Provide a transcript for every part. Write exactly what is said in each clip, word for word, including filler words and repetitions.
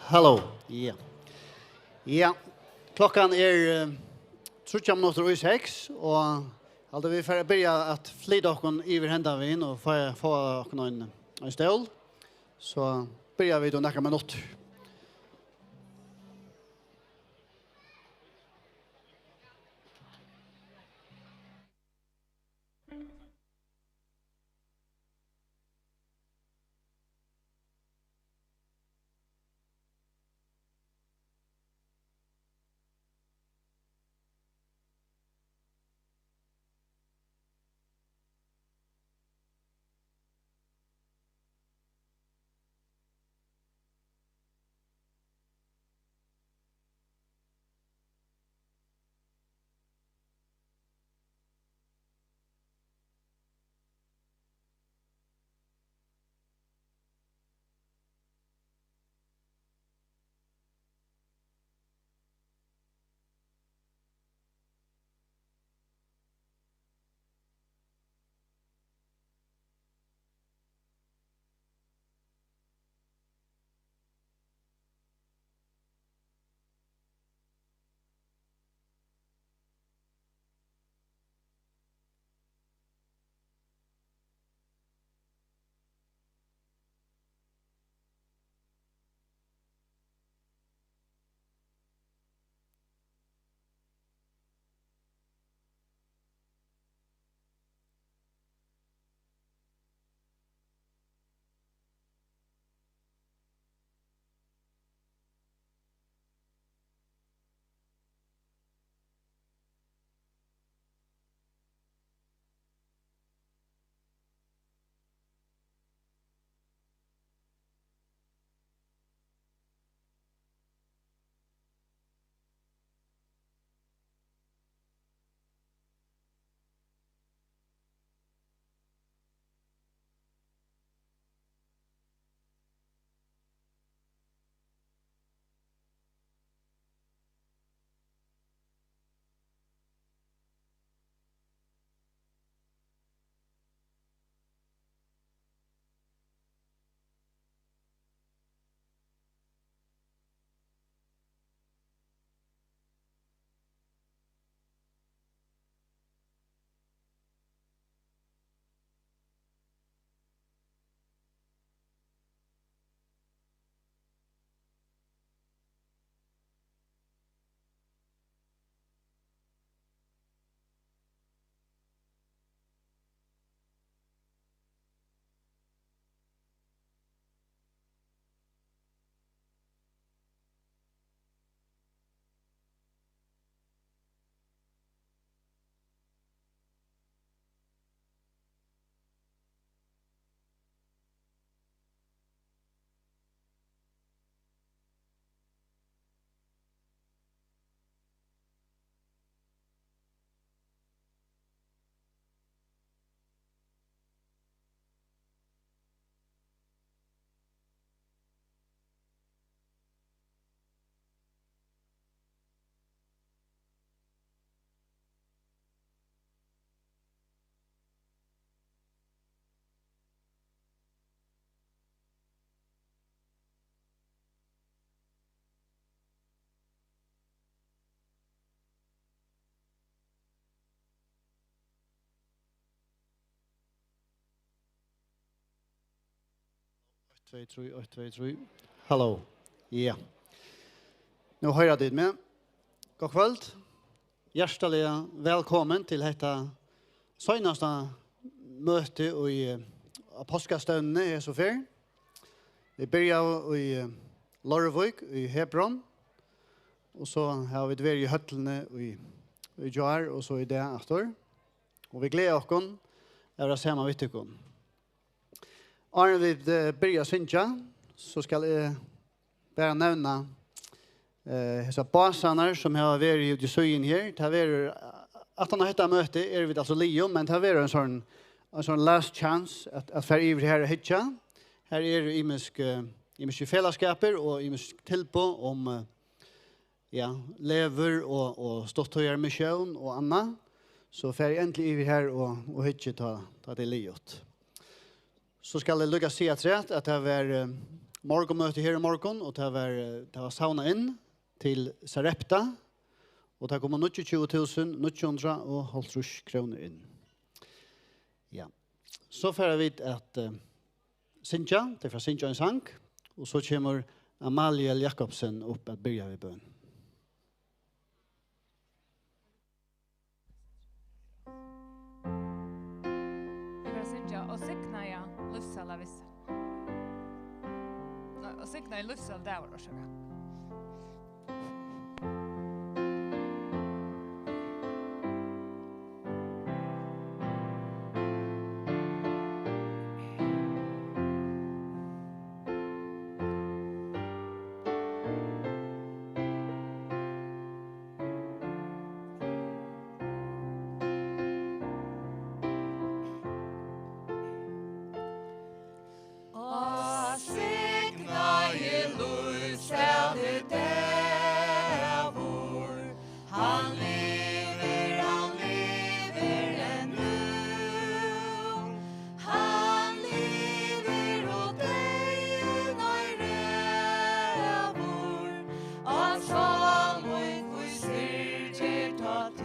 Halló. Ja. Ja. Klokkan er eh, tríggjar minuttir í seks, og altso, vit fara at byrja at flyta okkum yvir hendan vegin og fáa, fáa okkum ein, ein stól. So byrja vit um nakrar minuttir. Eitt, tvey, trý, eitt, tvey, trý. Halló. Ja. Nú hoyra tit meg. Gott kvøld. Hjartaliga vælkomin til hetta seinasta møti í, eh, á páskastevnuni hesa ferð. Vit byrjaðu í, eh, Leirvík, í Hebron, og so hava vit verið í høllini í, í gjár og so í dag aftur. Og vit gleða okkum at vera saman við tykkum. Áðrenn vit, eh, byrja at syngja, so skal eg bara nevna, eh, hesar básarnar sum hava verið úti í síðuni her. Tað verður, aftan á hetta møtið eru vit altso liðug, men tað verður ein sånn, ein sånn last chance at, at fara yvir her og hyggja. Her eru ymisk, eh, ymiskir felagsskapir og ymisk tilboð um, eh, ja, levur og, og stuttíðarmissión og annað. So farið endiliga yvir her og, og hyggið tá, tá tað er liðugt. So skal eg líka siga afturat, at tað var, eh, morgunmøti her í morgun, og tað var, eh, tað var savnað inn til Sarepta, og tað komu níggjuogtjúgu túsund níggju hundrað og hálvtrýss krónur inn. Ja. So fara vit at, eh, syngja, tey fara at syngja ein sang, og so kemur Amalie Jakobsen upp at byrja við bøn. Vit fara at syngja Og signaða lívssæla vissa. Nei, Og signaði lívssæla dagur, orsaka. Á signaði lívssæli dagur, hann livir, hann livir enn nú. Hann livir og deyðin ei ræður, á sál mín, hví syrgir tá tú?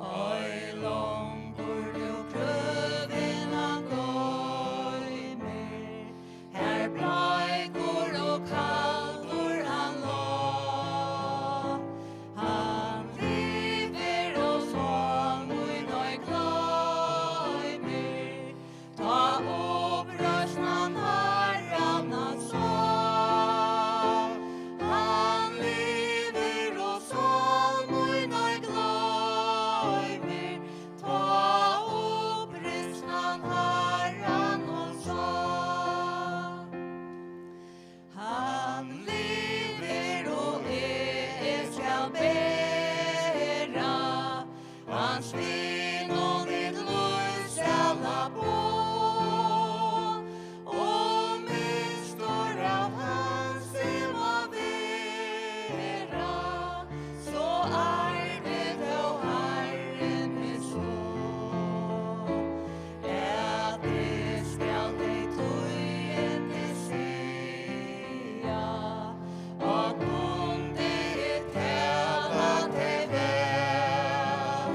Ei longur nú krøvin hann goymir, har bleikur og kaldur hann lá. Hann livir og sál mín ei gloymir, tá uppreisnan Harran hann sá. Hann livir og sál mín ei gloymir, tá uppreisnan Harran hann sá. Hann livir og eg, eg skal bera hans vinum vit lívssæla boð. Og minst orð av hans eg má vera, so arvi tó Harrin meg so, at eg skal tey tíðindi siga, og kundi eg tala tey væl.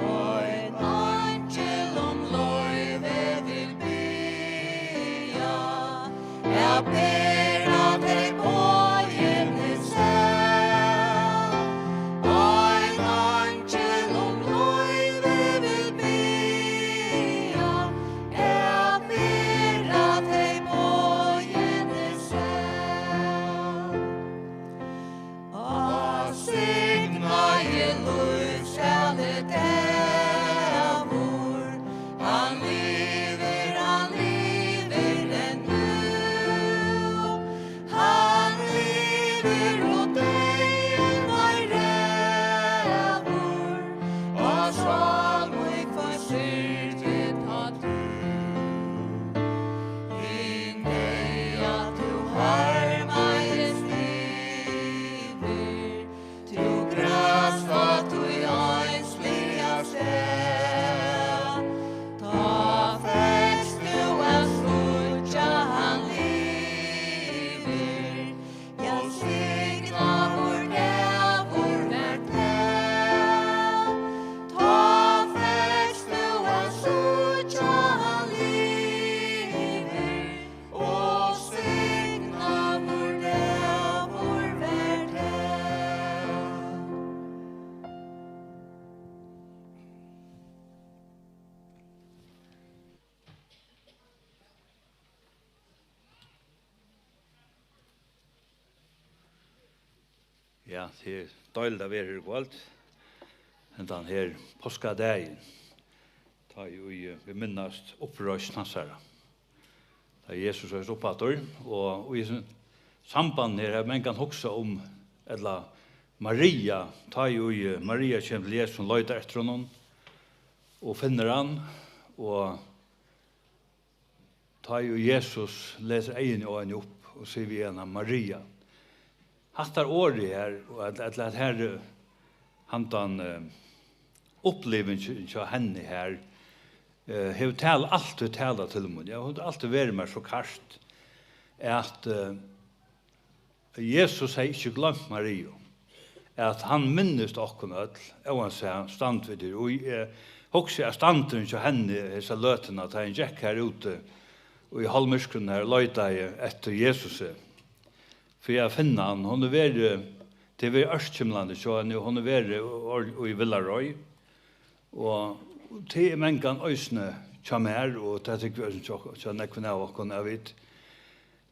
Ein eingil um loyvi vil biðja, at bera tey boðini sæð. Ein eingil um loyvi vil biðja, at bera tey boðini sæð. Á signaði lívssæli dagur, hann livir, hann livir enn nú. Hann livir og deyðin ei ræður, á sál mín, hví syrgir tá tú? Hin deyða tú harmaðist yvir, tú grast á tí einsliga stað. Tá fekst tú at síggja, hann livir, og signaður dagur var tað. Tá fekst tú at síggja, hann livir, og signaður dagur var tað. Ja, tað er deiligt at vera her í kvøld. Hendan her páskadagin, tá ið, eh, vit minnast uppreisn hansara. Tá Jesus reis upp aftur, og, og í hesum sambandi her hevur mangan hugsað um, ella Maria, tá ið, eh, Maria kemur til Jesus, hon leitar eftir honum og finnur hann, og tá ið Jesus lesur eyguni á henni upp og sigur við hana: Maria. Hattar orðið her, og at, at, at her, eh, handan, eh, upplivingin hjá henni her, eh, hevur tal-, altíð talað til mín. Ja, hon hevur altíð verið mær so kært. at, eh, Jesus hevði ikki gloymt Mariu, at hann minnist okkum øll, óansæð stand vit eru í. Eg hugsi, at standurin hjá henni hesa løtuna, tá hon gekk har úti í hálvmyrkrinum, har leitaði eftir Jesusi, fyri at finna hann. Hon hevur verið, tað hevur verið ørkymlandi hjá henni, og hon hevur verið í, í villaroy. Og tað er mangan eisini hjá mær, og tað trúgvi eg eisini hjá, hjá nógvum av okkum, at vit,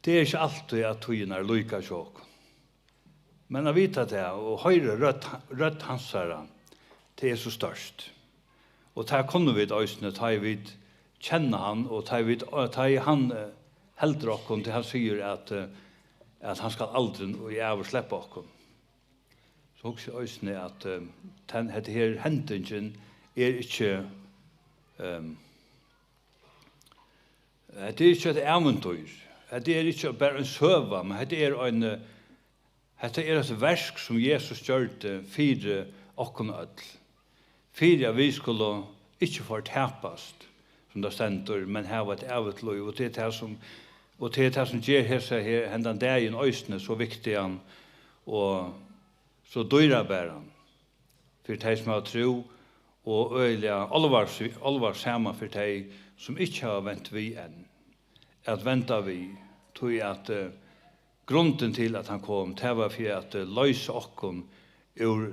tað er ikki altíð, at tíðin er líka hjá okkum. Men at vita tað og hoyra rødd, rødd hansara, tað er so stórt. Og tað kunnu vit eisini, tá ið vit kenna hann, og tá ið vit, tá ið hann, eh, heldur okkum, tí hann sigur, at, eh, at hann skal aldri í ævir sleppa okkum. So hugsi eg eisini, at, eh, ten-, hetta her hendingin er ikki, ehm, hetta er ikki eitt ævintýr. Hetta er ikki bara ein søga, men hetta er ein, eh, hetta er eitt verk, sum Jesus gjørdi fyri okkum øll, fyri at vit skulu ikki fortapast, sum tað stendur, men hava eitt ævigt lív. Og tað er tað, sum, og tað er tað, sum ger hesa her, hendan dagin eisini so viktigan og so dýrabaran fyri tey, sum hava trú, og øgiliga álvars-, álvarsama fyri tey, sum ikki hava vent við enn, at venda við, tí at, eh, grundin til, at hann kom, tað var fyri at, eh, loysa okkum úr,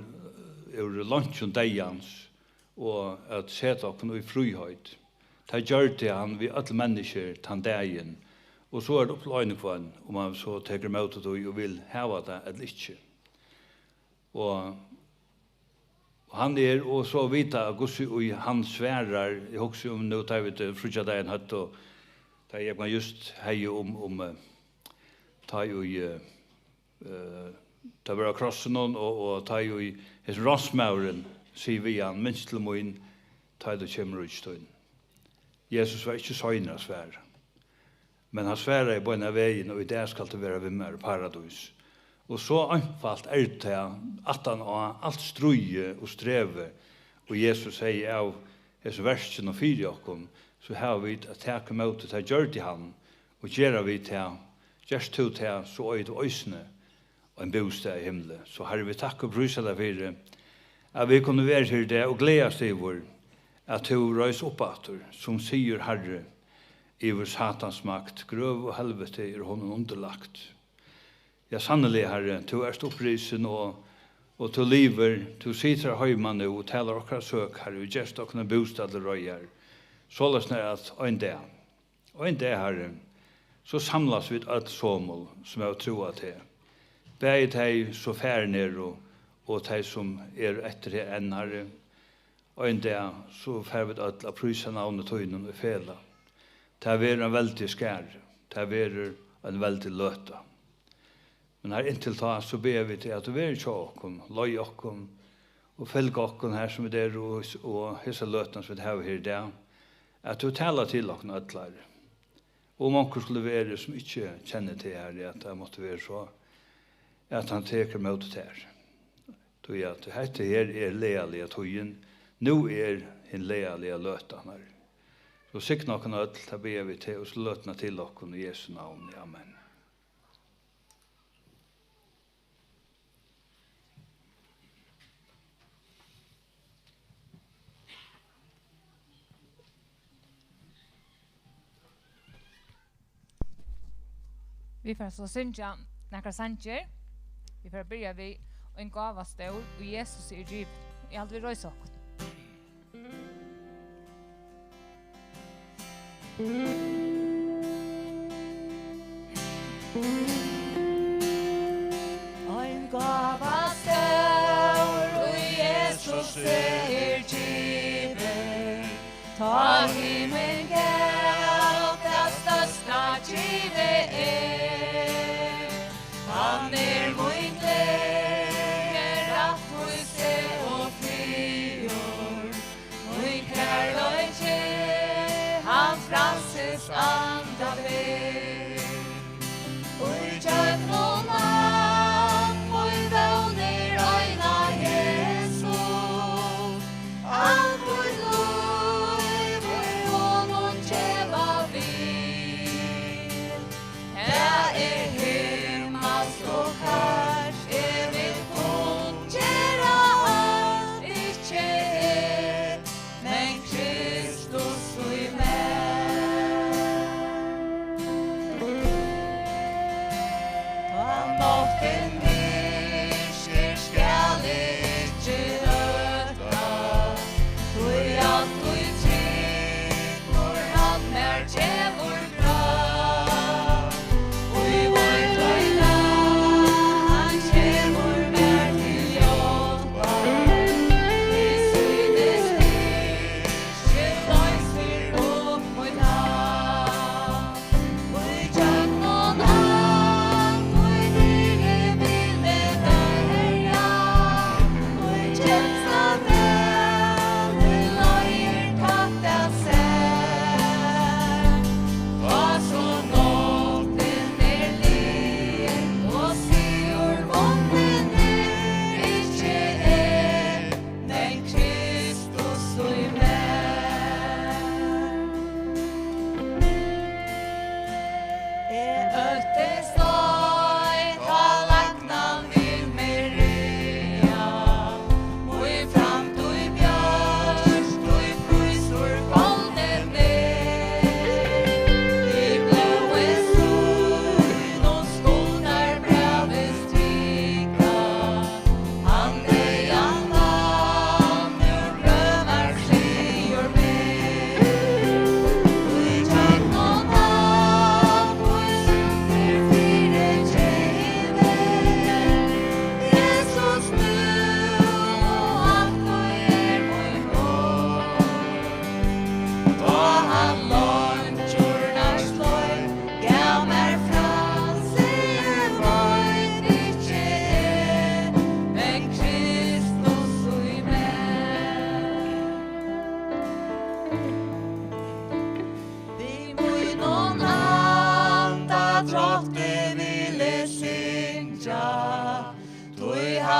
úr leinkjum deyðans og at seta okkum í fríheit. Tað gjørdi hann við øll menniskju tann dagin, og so er tað upp til ein og hvønn, um hann so tekur ímóti tí og vil hava tað ella ikki. Og, og hann er, og so vita, at Guds í hann svarar, eg hugsi um nú, tá vit, eh, fríggjadagin høvdu, tá eg man just hevði um, um, eh, tá ið, eh, eh, tað var á krossinum, og, og tá ið hesin ránsmaðurin sigur við hann: "Minst til mín, tá ið tú kemur í ríki tín." Jesus var ikki seinur at svara, men hann svaraði beinan vegin: "Og í dag skalt tú vera við mær í paradís." Og so einfalt er tað, aftan á alt stríðið og strevið, og Jesus hevði av hesum verkinum fyri okkum, so hava vit at taka ímóti, tað gjørdi hann, og gera vit tað, gert tú tað, so eigur tú eisini ein bústað í himli. So, Harri, vit takka og prísa tær fyri, at vit kunnu vera her í dag og gleðast yvir, at tú reis upp aftur sum sigurharri yvir Satans makt. Grøv og helviti er honum undirlagt. Ja, sanniliga, Harri, tú ert upprisin og, og tú livir. Tú situr heima nú og talar okkara søk, Harri, og gevst okkum ein bústað til reiðar. Soleiðis er at ein dag, ein dag, Harri, so samlast vit øll somul, sum hava trúð á teg. Bæði tey, sum farin eru, og tey, sum eru eftir her enn, Harri. Ein dag, so fara vit øll at prísa navni tínum í felag. Tað verður ein veldig skara. Tað verður ein veldig løta. Men, Harri, inntil tá, so biðja vit teg, at tú verður hjá okkum, leið okkum og fylg okkum her, sum vit eru, og, og hesa løtuna, sum vit hava her í dag, at tú talar til okkum øll, Harri. Um onkur skuldi verið, sum ikki kennir teg, Harri, at tað mátti vera so, at hann tekur ímóti tær. Tí at hetta her er lagaliga tíðin, nú er hin lagaliga løtan, Harri. So signa okkum øll, tað biðja vit teg, og so løtuna til okkum í Jesu navni. Amen. Vit fara so at syngja nakrar sangir. Vit fara at byrja við Ein gáva stór, ið Jesus er givin. Eg haldi, vit reisa okkum. Ein gáva stór, ið Jesus er givin, tá himin gav tað størsta givið er. Hann er mín gleði, rættvísi og friður. Mín kærleiki, hann frælsis anda ber. Í gjøgnum alt mín vón er eina Jesus, alt mítt lív í honum geva vil. Tað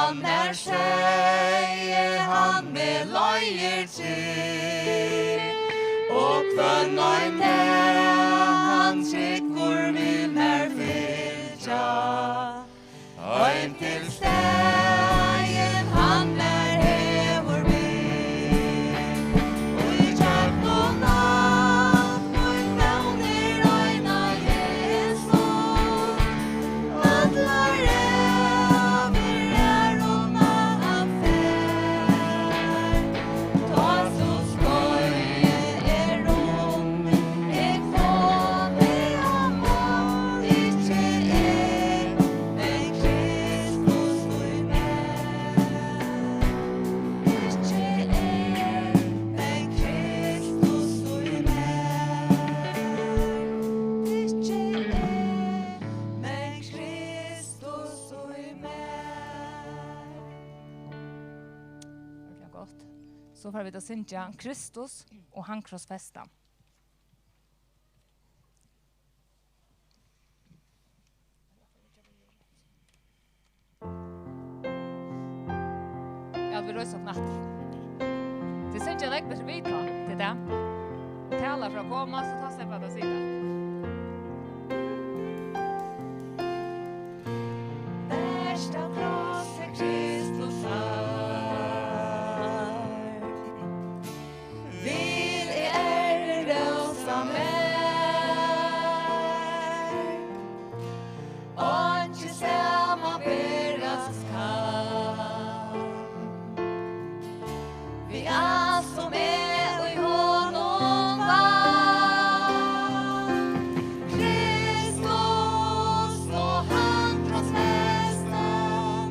Mær segði hann, meg leiðir til, og hvønn ein dag hann tryggur vil mær fylgja. Heim til staðin hann mær hevur við, í gjøgnum nátt mín vónir eina Jesu. Allar ævir er um at hann fer, tá so skeiðið er um, eg komi á mál, ikki eg, men Kristus í mær. Ikki eg, men Kristus í mær. Ikki eg, men Kristus í mær. Ordiliga gott. So fara vit at syngja Kristus og hann krossfesta. Ja, vit reisa okkum aftur. Tit syngja nógv betri við tá, tit tað. Tala frá at koma, so tá sleppa tit at syngja. Bert á krossi Kristusar vil eg æru rósa mær. Einki samanberast kann við alt sum eg í honum vann. Kristus og hann krossfestur,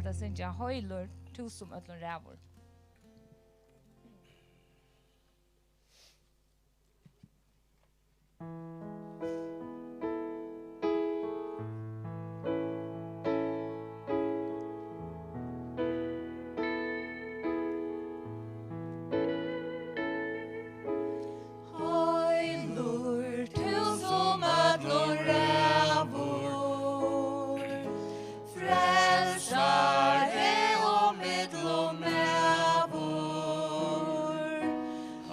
at syngja Heilur, tú sum øllum ræður. Heilur, tú sum øllum ræður, frelsari og millummaður.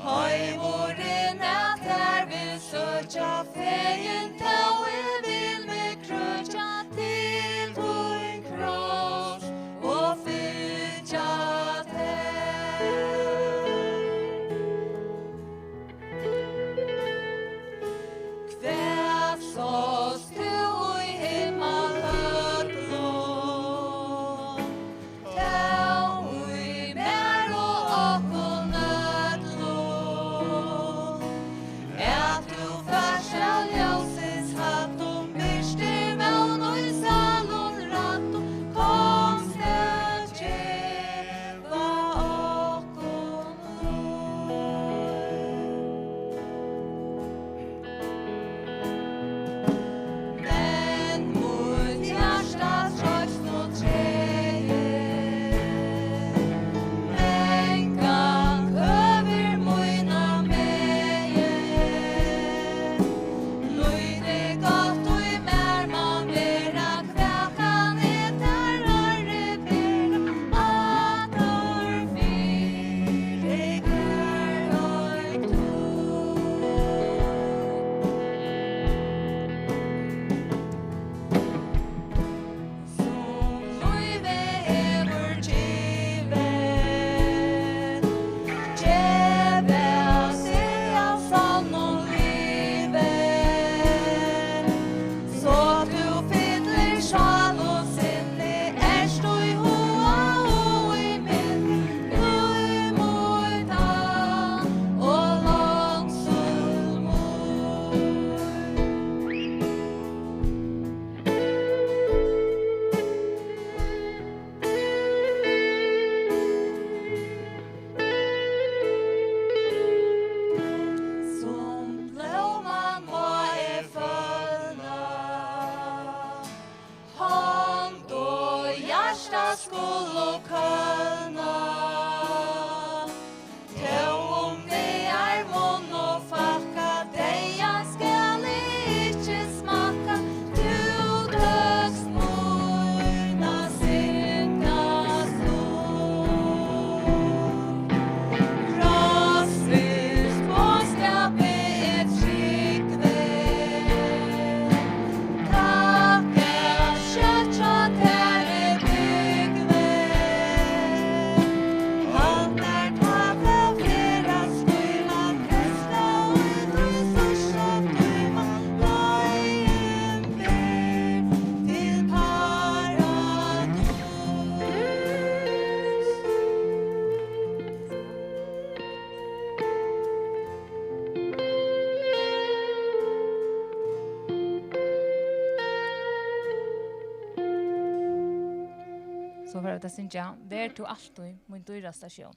Heimurin at tær vil søkja fegin, tó eg vil meg krøkja til tín kross og fylgja tær. Hvat sást tú í himmalhøglum, tó í mær og okkum øllum, at tú fært av ljósins hæddum, birtir vón í sálum ræddum, komst at geva okkum Men mítt hjarta troyst og tregið, mangan køvir mína megi. Lítið gott í mær man vera, hvat kann eg tær orðið bera? Aftur fyri kærleik tín, sum lívið hevur givið, gevið seg av sannum livi. So tú fyllir sál og sinni, ert í huga og í minni, í mítt og longsul mín. Sum blóman má eg følna, hond og hjarta skulu kólna. Tó um dagar munnu fækka, deyðan skal eg ikki smakka. Tú tókst mína syndaskuld. Krossins boðskapi eg trúgvi. Takk at skjótt hjá tær eg búgvi. Alt er tað at ferðast í, man festa í tí síðsta tíma. Leiðin fer til paradís. So fara vit at syngja: Ver tú altíð mín dýrasta sjón.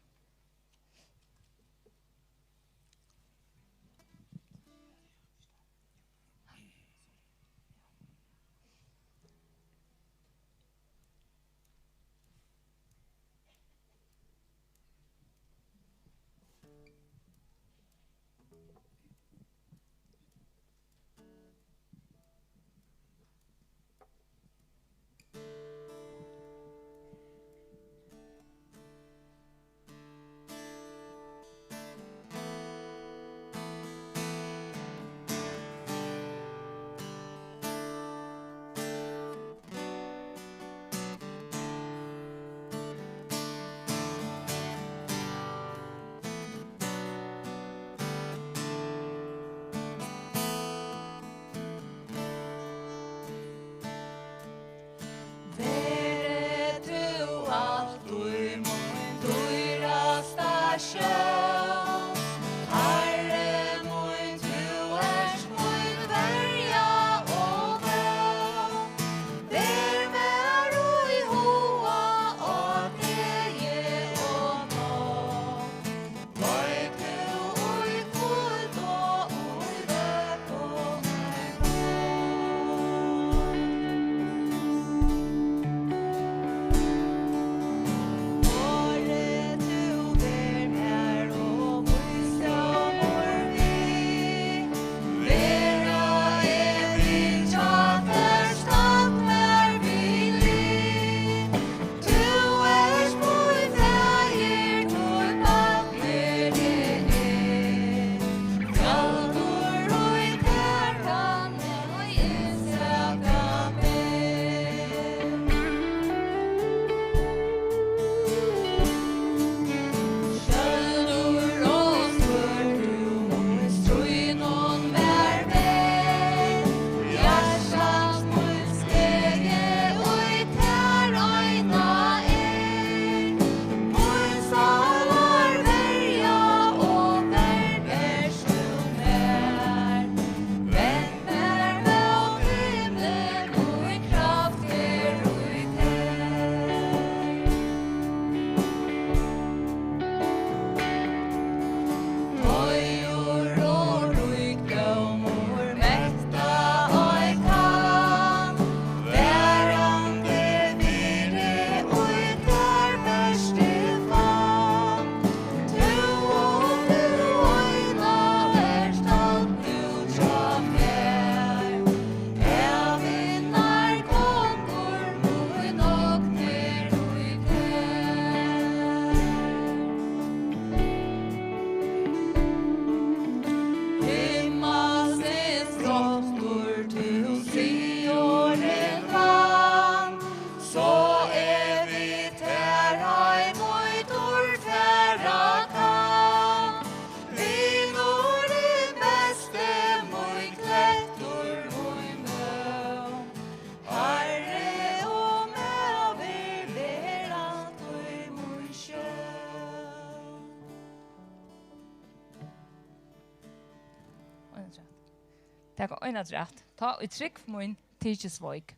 Taka ein afturat. Tá ið trúgv mín tykist veik.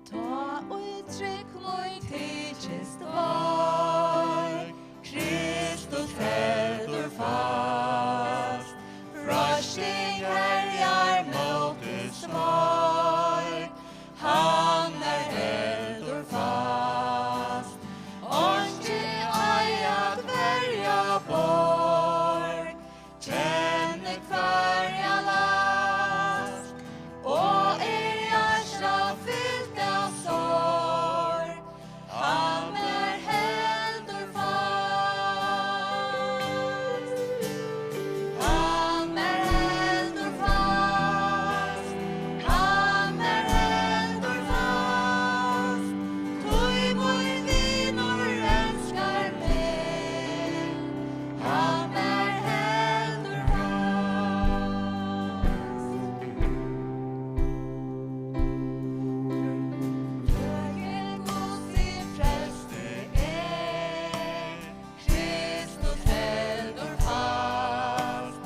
Tá ið trúgv mín tykist veik, Kristus heldur fast. Freisting herjar móti sveik, hann mær heldur fast. Einki ei at verja borg, kenni hvørja last, og er hjarta fylt av sorg, hann mær heldur fast. Hann mær heldur fast. Hann mær heldur fast. Tí mín vinur elskar meg. Hann mær heldur fast. Frøken Guds í frelsti er, Kristus heldur fast.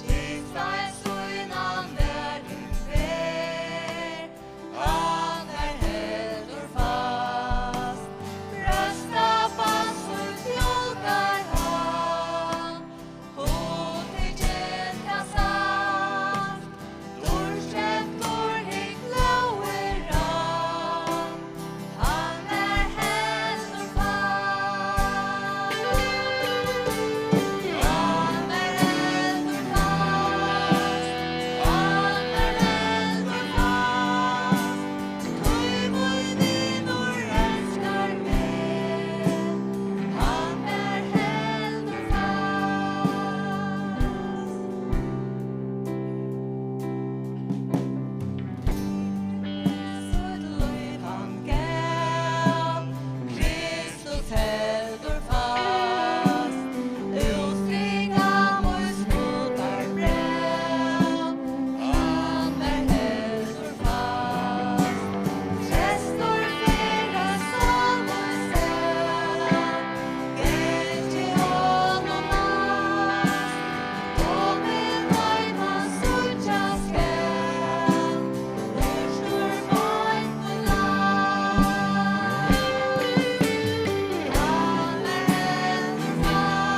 Til stein sínan verðin ber, hann har heldur fast. Brjósta bann sítt fjálgar hann, hugtikið tað satt. Dýrkeyptur hygg lógir hann, hann mær heldur fast. Hann mær heldur fast. Hann mær heldur fast. Tí mín vinur elskar meg, hann mær heldur fast. Sítt lív hann gav, Kristus heldur fast. Útstrika mítt skuldarbræv, hann mær heldur fast. Prestur fer at sálma sær, gangi honum næst. Dómin heima síggja skal, burtur beint mín leið. Hann mær heldur fast,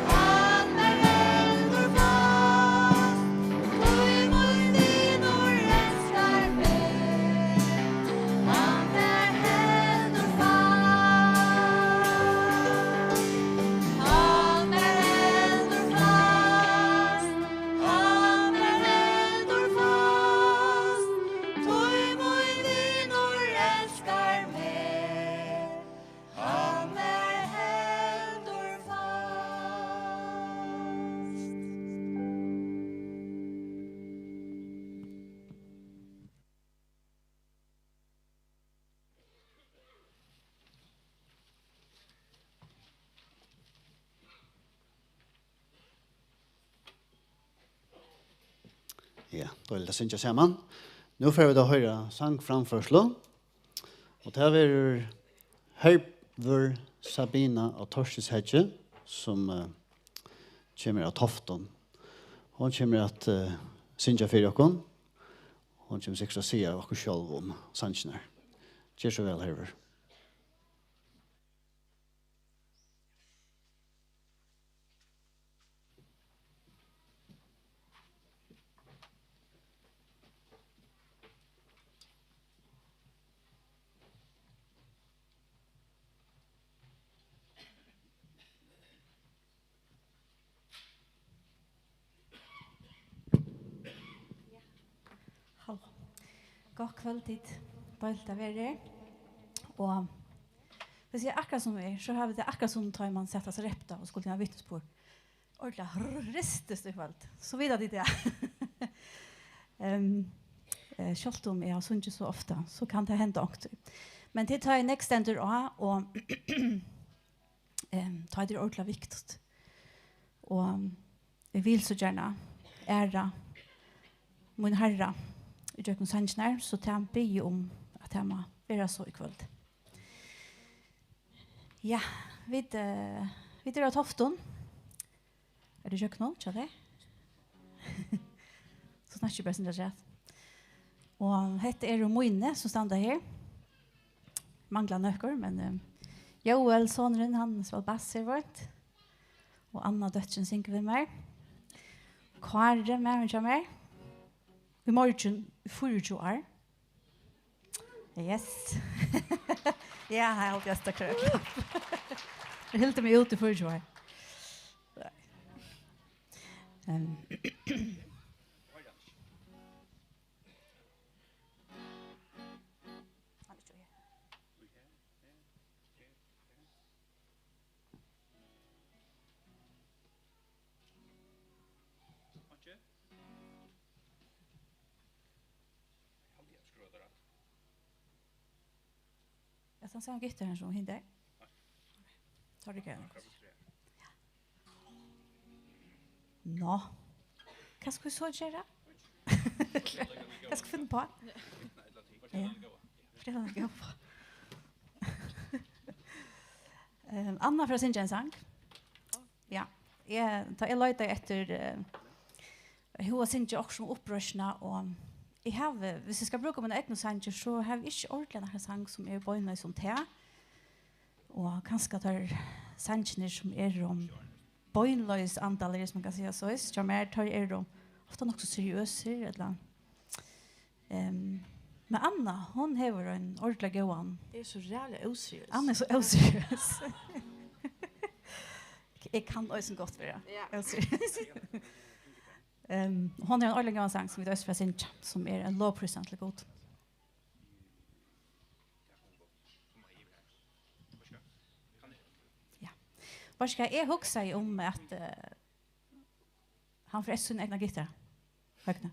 hann mær heldur fast, tí mín vinur elskar meg. Hann mær heldur fast. Hann mær heldur fast. Hann mær heldur fast. Tí mín vinur elskar meg. Hann mær heldur fast. Ja, deiligt at syngja saman. Nú fara vit at hoyra sangframførslu. Og tað verður Hervør Sabina á Torkilsheggi, sum, eh, kemur av Toftum. Hon kemur at, eh, syngja fyri okkum. Hon kemur sikkurt at siga okkum sjálv um sangirnar. Ger so væl, Hervør. Halló. Gott kvøld, tit. Deiligt at vera her. Og hvis eg akkurát sum er, so havi eg tað akkurát sum tá man sat og repta og skuldi hava vitnisburð. Ordiliga ristist í kvøld. So vita tit tað. Ehm, eh, sjálvt um eg havi sungið so ofta, so kann tað henda onkuntíð. Men tað er tá ið nógv stendur á, og, ehm, tá er tað ordiliga viktigt. Og eg vil so gjarna æra mín Harra í gjøgnum sangirnar, so tað biði eg um, at tað má vera so í kvøld. Ja, vit, eh, vit eru á Toftum. Er tað gjøgnum, hjá tær? So snakki eg bara sindur afturat. Og hetta eru míni, sum standa her. Manglar nøkur, men, eh, Jóel, sonurin, hann spælir bass her, veit. Og Anna, dóttirin, syngur við mær. Kári, maðurin hjá mær. Í morgin, í fýraogtjúgu ár. Yes. Ja, eg haldi, eg stakk rødt. Eg hildi meg út í fýraogtjúgu ár. Ehm. Haldi eg skruva tað rætt. Er tað sama gittarin sum hin der? Nei. Tá er tað ikki. Akkurát. Nå. Hvat skal vit so gera? Hvat skal vit finna uppá? Ja. Fortel hana góða. Ehm, Anna fer at syngja ein sang. Ja. Eg, tá eg leitaði eftir, eh, eg hugdi at syngja okkurt um uppreisnina, og eg havi, viss eg skal brúka mínar egnu sangir, so havi eg ikki ordiliga nakran sang sum er beinleiðis um tað. Og kanska teir sangirnir sum eru um beinleiðis andaligir, sum man kann siga soleiðis, hjá mær, teir eru ofta nokk so seriøsir, ella, ehm, men Anna, hon hevur ein ordiliga góðan. Eg eri so ræðuliga óseriøs. Anna er so óseriøs. Eg kann eisini gott vera, ja, óseriøs. Ehm, hon hevur ein ordiliga góðan sang, sum vit eisini fara at syngja, sum er ein lovprísan til Gud. Ja. Veitst tú hvat, eg hugsaði um at, eh, hann fer at sína egna gittara. Høgni.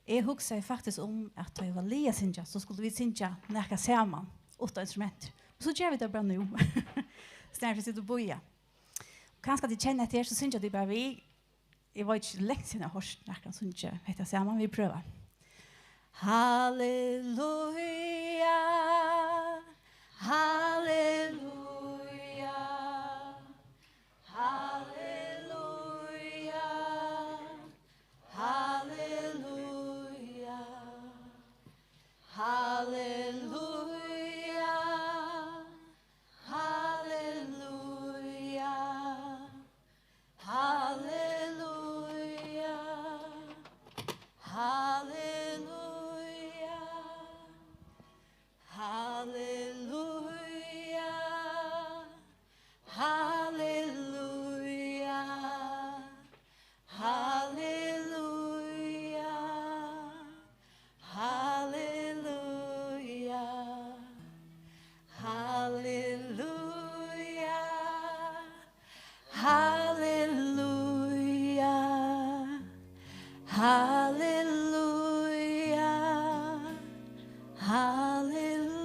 Eg hugsaði faktiskt um, at tá eg var liðug at syngja, so skuldu vit syngja nakað saman, uttan instrument. Men so gera vit tað bara nú. Staðin fyri at sita og bíða. Kanska tit kenna hetta her, so syngja tit bara við. Eg veit ikki, langt síðan eg havi hoyrt nakran syngja hetta saman. Vit prøva. Halleluja, halleluja, halleluja, halleluja, halleluja, halleluja. Halleluja, halleluja, halleluja, halleluja, halleluja. Halleluja, halleluja, halleluja, halleluja, halleluja.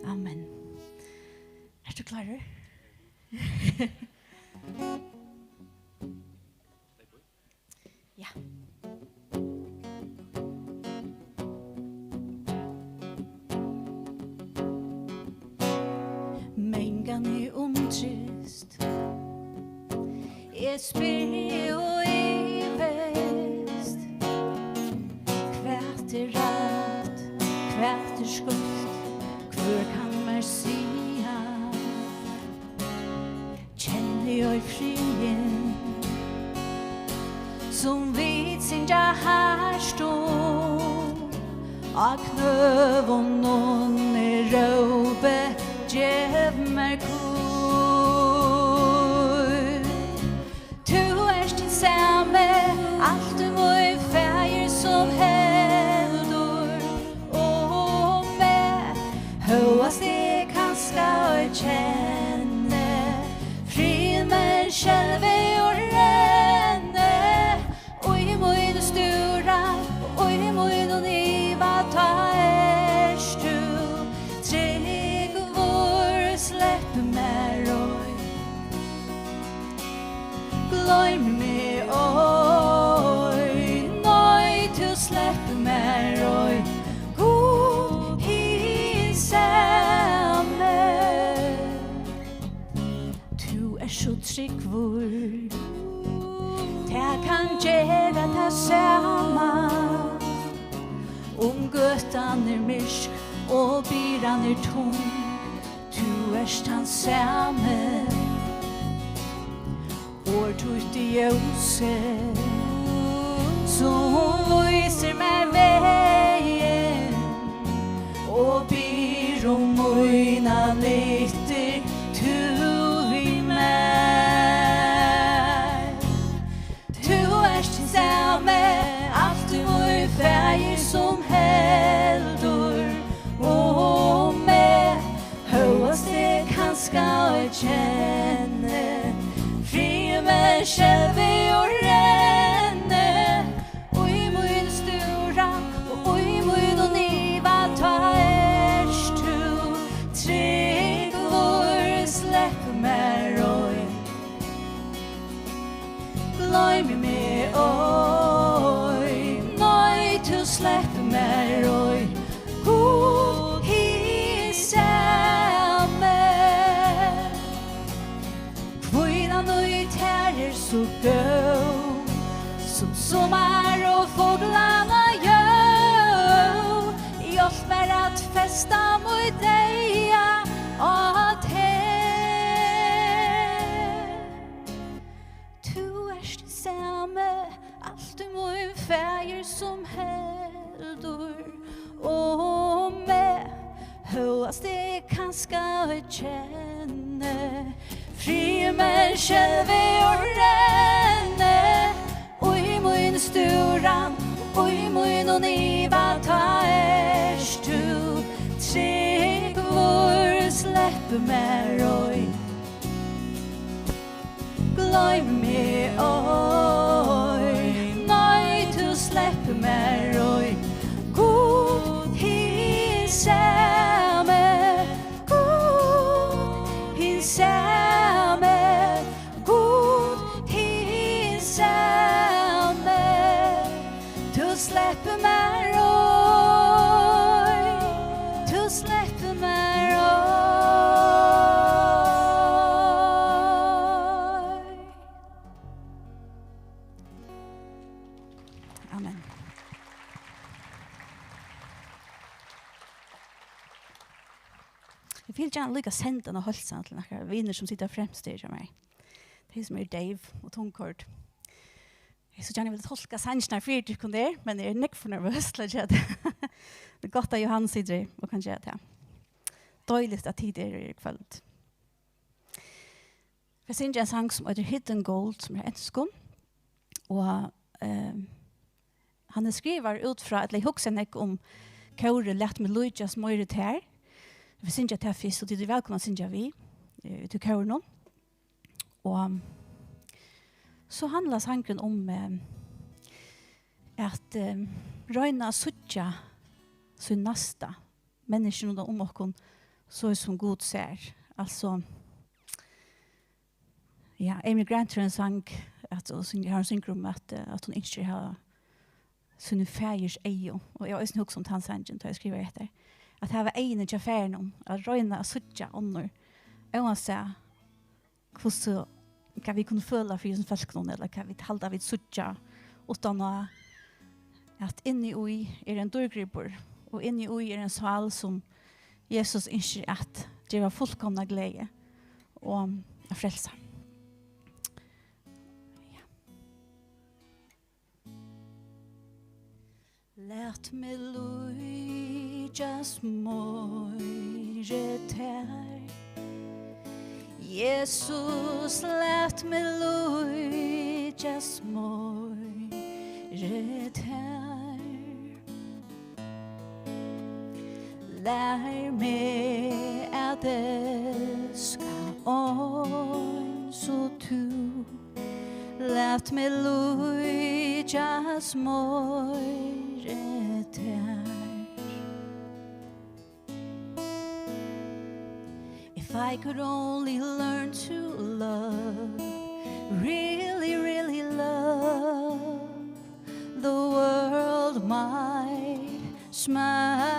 Amen. Ert tú klárur? Ja. Mangan eg undrist, eg spyrji og ivist. Hvat er rætt, hvat er skeivt, hvør kann mær siga? Kenni eg friðin, sum vit syngja hart um, á knøunum eg rópi, gev mær hvíld. Tú ert hin sami, altíð mín faðir, sum heldur um meg, hóast eg kanska ei kenni frið, men skelvi og renni. Í mínum stúra, í mínum iva, tá ert tú tryggur. Slepp mær trúgvur. Tað kann gera tað sama, um gøtan er myrk og byrðan er tung. Tú ert tann sami. Orð títt er ljósið, sum vísir mær vegin, og ber um mínar lyftir tú við mær. Tú ert hin sami, altíð mín faðir, sum heldur um meg. Hóast eg kanska eg kenni, friði meg sjálvi og renni, í mín stúra og í mínum iva, tá ert tú tryggur, slepp mær ei. Gloym meg ei, nei, tú slepp mær ei. Gud, hin sami. Hvílan í tær er so góð, sum summar og fuglanna ljóð. Hjálp mær at festa mítt eyga á teg. Tú ert sami, altíð mín faðir, sum heldur um meg. Hóast eg kanska kenni, friði meg sjálvi og renni, í mín stúran, í mínum iva, tá ert tú tryggur, slepp mær ei. Gloym meg ei, nei, tú slepp mær ei. Gud, hin sami, Gud, hin sami, Gud, hin sami. Tú sleppur mær ei, tú sleppur mær ei. Amen. Eg vil gjarna líka senda eina heilsan til nakrar vinir sum sita fremst her hjá mær. Tey sum eru deyv og tungkoyrd. Eg so gjarna vil tolka sangirnar fyri tykkum der, men eg eri nógv for nervøs til at gera tað. Tað er gott, at Johan situr her og kann gera tað. Deiligt, at tit eru her í kvøld. Eg vil syngja ein sang, sum eitur Hidden Gold, sum er á enskum. Og, ehm, hann er skrivaður út frá, ella eg hugsaði nógv um kórið Lat meg líkjast meira tær. Eg vil syngja tað fyrst, og tit eru vælkomin at syngja við, eh, úti í kórinum. Og so handlar sangurin um, eh, at, eh, royna at síggja sín næsta, menniskjuni rundan um okkum, so sum Gud sær. Altso, ja, Amy Grant hevur ein sang, at, og syng-, har hon syngur um, at, eh, at hon ynskir at hava sín faðirs eygu. Og eg havi eisini hugsað um tann sangin, tá eg skrivaði hetta. At hava eyguni hjá faðirinum, at royna at síggja onnur, óansæð hvussu, hvat vit kunnu føla fyri hesum fólkunum, ella hvat vit halda, vit síggja, uttan á, at inni í er ein dýrgripur, og inni í er ein sál, sum Jesus ynskir at geva fullkomna gleði og at frelsa. Ja. Lat meg líkjast meiri tær. Jesus, lat meg líkjast meiri tær. Lær meg at elska eins og tú. Lat meg líkjast meiri tær. If I could only learn to love, really, really love, the world might smile.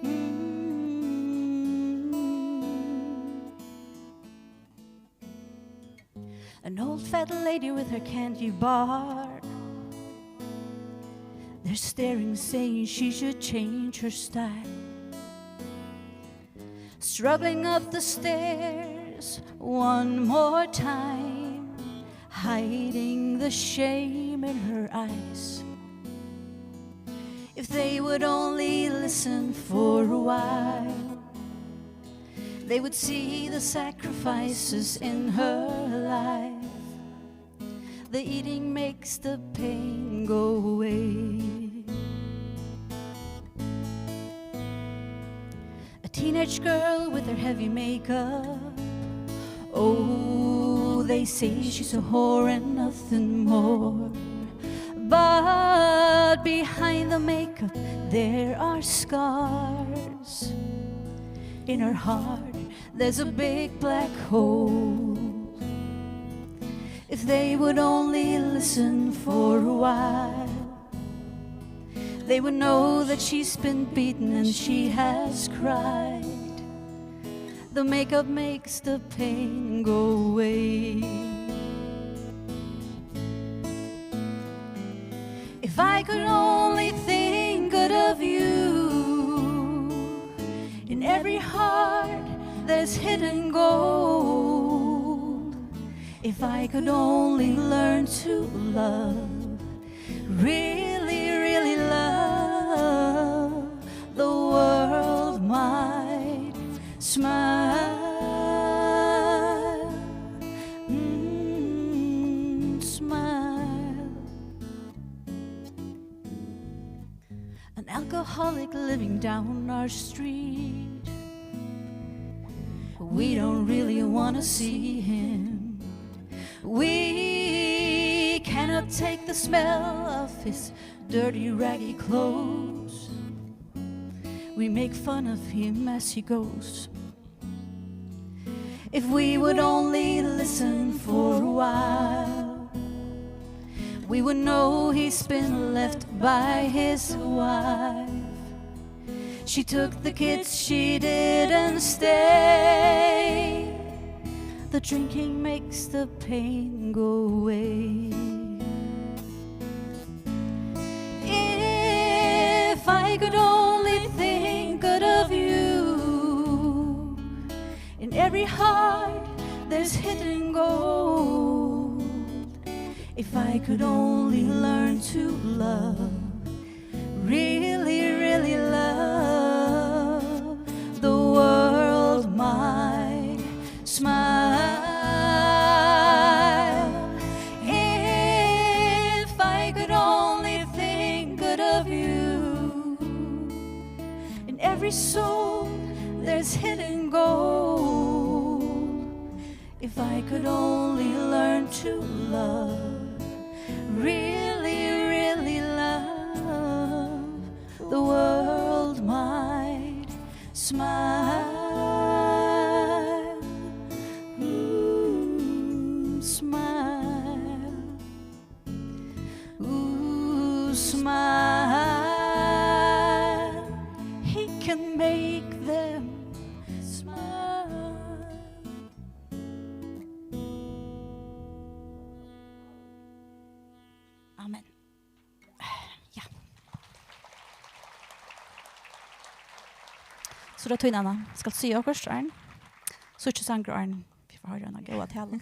Mm. fat lady with her candy bar. They're staring, saying she should change her style. Struggling up the stairs one more time, hiding the shame in her eyes. If they would only listen for a while, they would see the sacrifices in her life. The eating makes the pain go away. A teenage girl with her heavy makeup. Oh, they say she's a whore and nothing more. But behind the makeup, there are scars. In her heart, there's a big black hole. If they would only listen for a while, they would know that she's been beaten and she has cried. The makeup makes the pain go away. If I could only think good of you, in every heart there's hidden gold. If I could only learn to love, really, really love, the world might smile, mm, smile. An alcoholic living down our street. We don't really want to see him. We cannot take the smell of his dirty, raggy clothes. We make fun of him as he goes. If we would only listen for a while, we would know he's been left by his wife. She took the kids, she didn't stay. The drinking makes the pain go away. If I could only think good of you. In every heart there's hidden gold. If I could only learn to love, really, really love, the world might smile. If I could only think good of you. In every soul there's hidden gold. If I could only learn to love, really, really love, the world might smile, mm, smile. Ooh, smile. He can make them smile. Amen. Ja. So er tað tín, Anna. Skalt tú siga okkurt, áðrenn? Síðsti sangur, áðrenn vit fáa hoyra eina góða talu.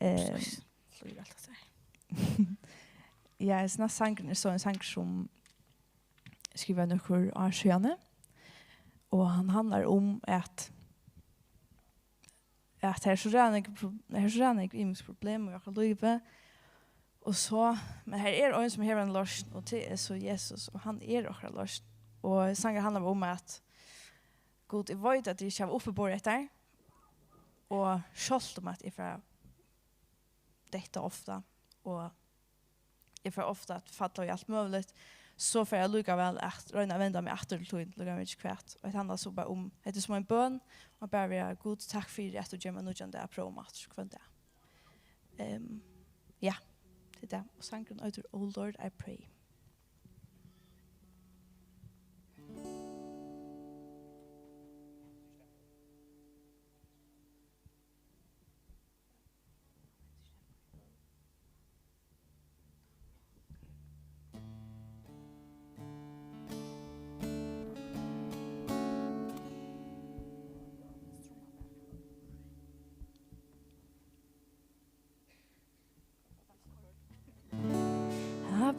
Eh, Flýgur alt hatta her. Ja, hesin sangurin er so ein sangur sum skrivaði nøkur ár síðani, og hann handlar um at, at her er so ræðuliga nógv pro-, her er so ræðuliga nógv ymisk problem í okkara lívi, og so, men her er ein sum hevur ein loysn, og tað er so Jesus, og hann er okkara loysn. Og sangurin handlar um at, Gud, eg veit at eg ikki havi uppiborið hetta, og sjálvt um at eg fari detta ofta, og eg fari ofta at falla í alt møguligt, so fari eg allíkavæl at royna at venda meg aftur til tín, líka mikið hvat. Og hetta handlar so bara um, hetta er sum ein bøn, og bara vera, Gud, takk fyri at tú gevur mær nýggjan dag at prøva meg aftur hvønn dag. Ehm, ja, tað er tað. Og sangurin eitur Oh Lord, I Pray.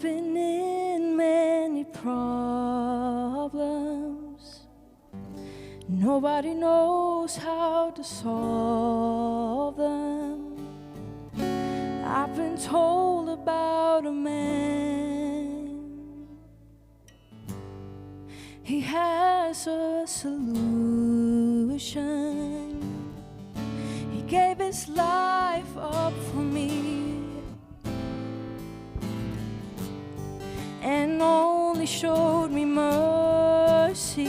Been in many problems. Nobody knows how to solve them. I've been told about a man. He has a solution. He gave his life up for me and only showed me mercy.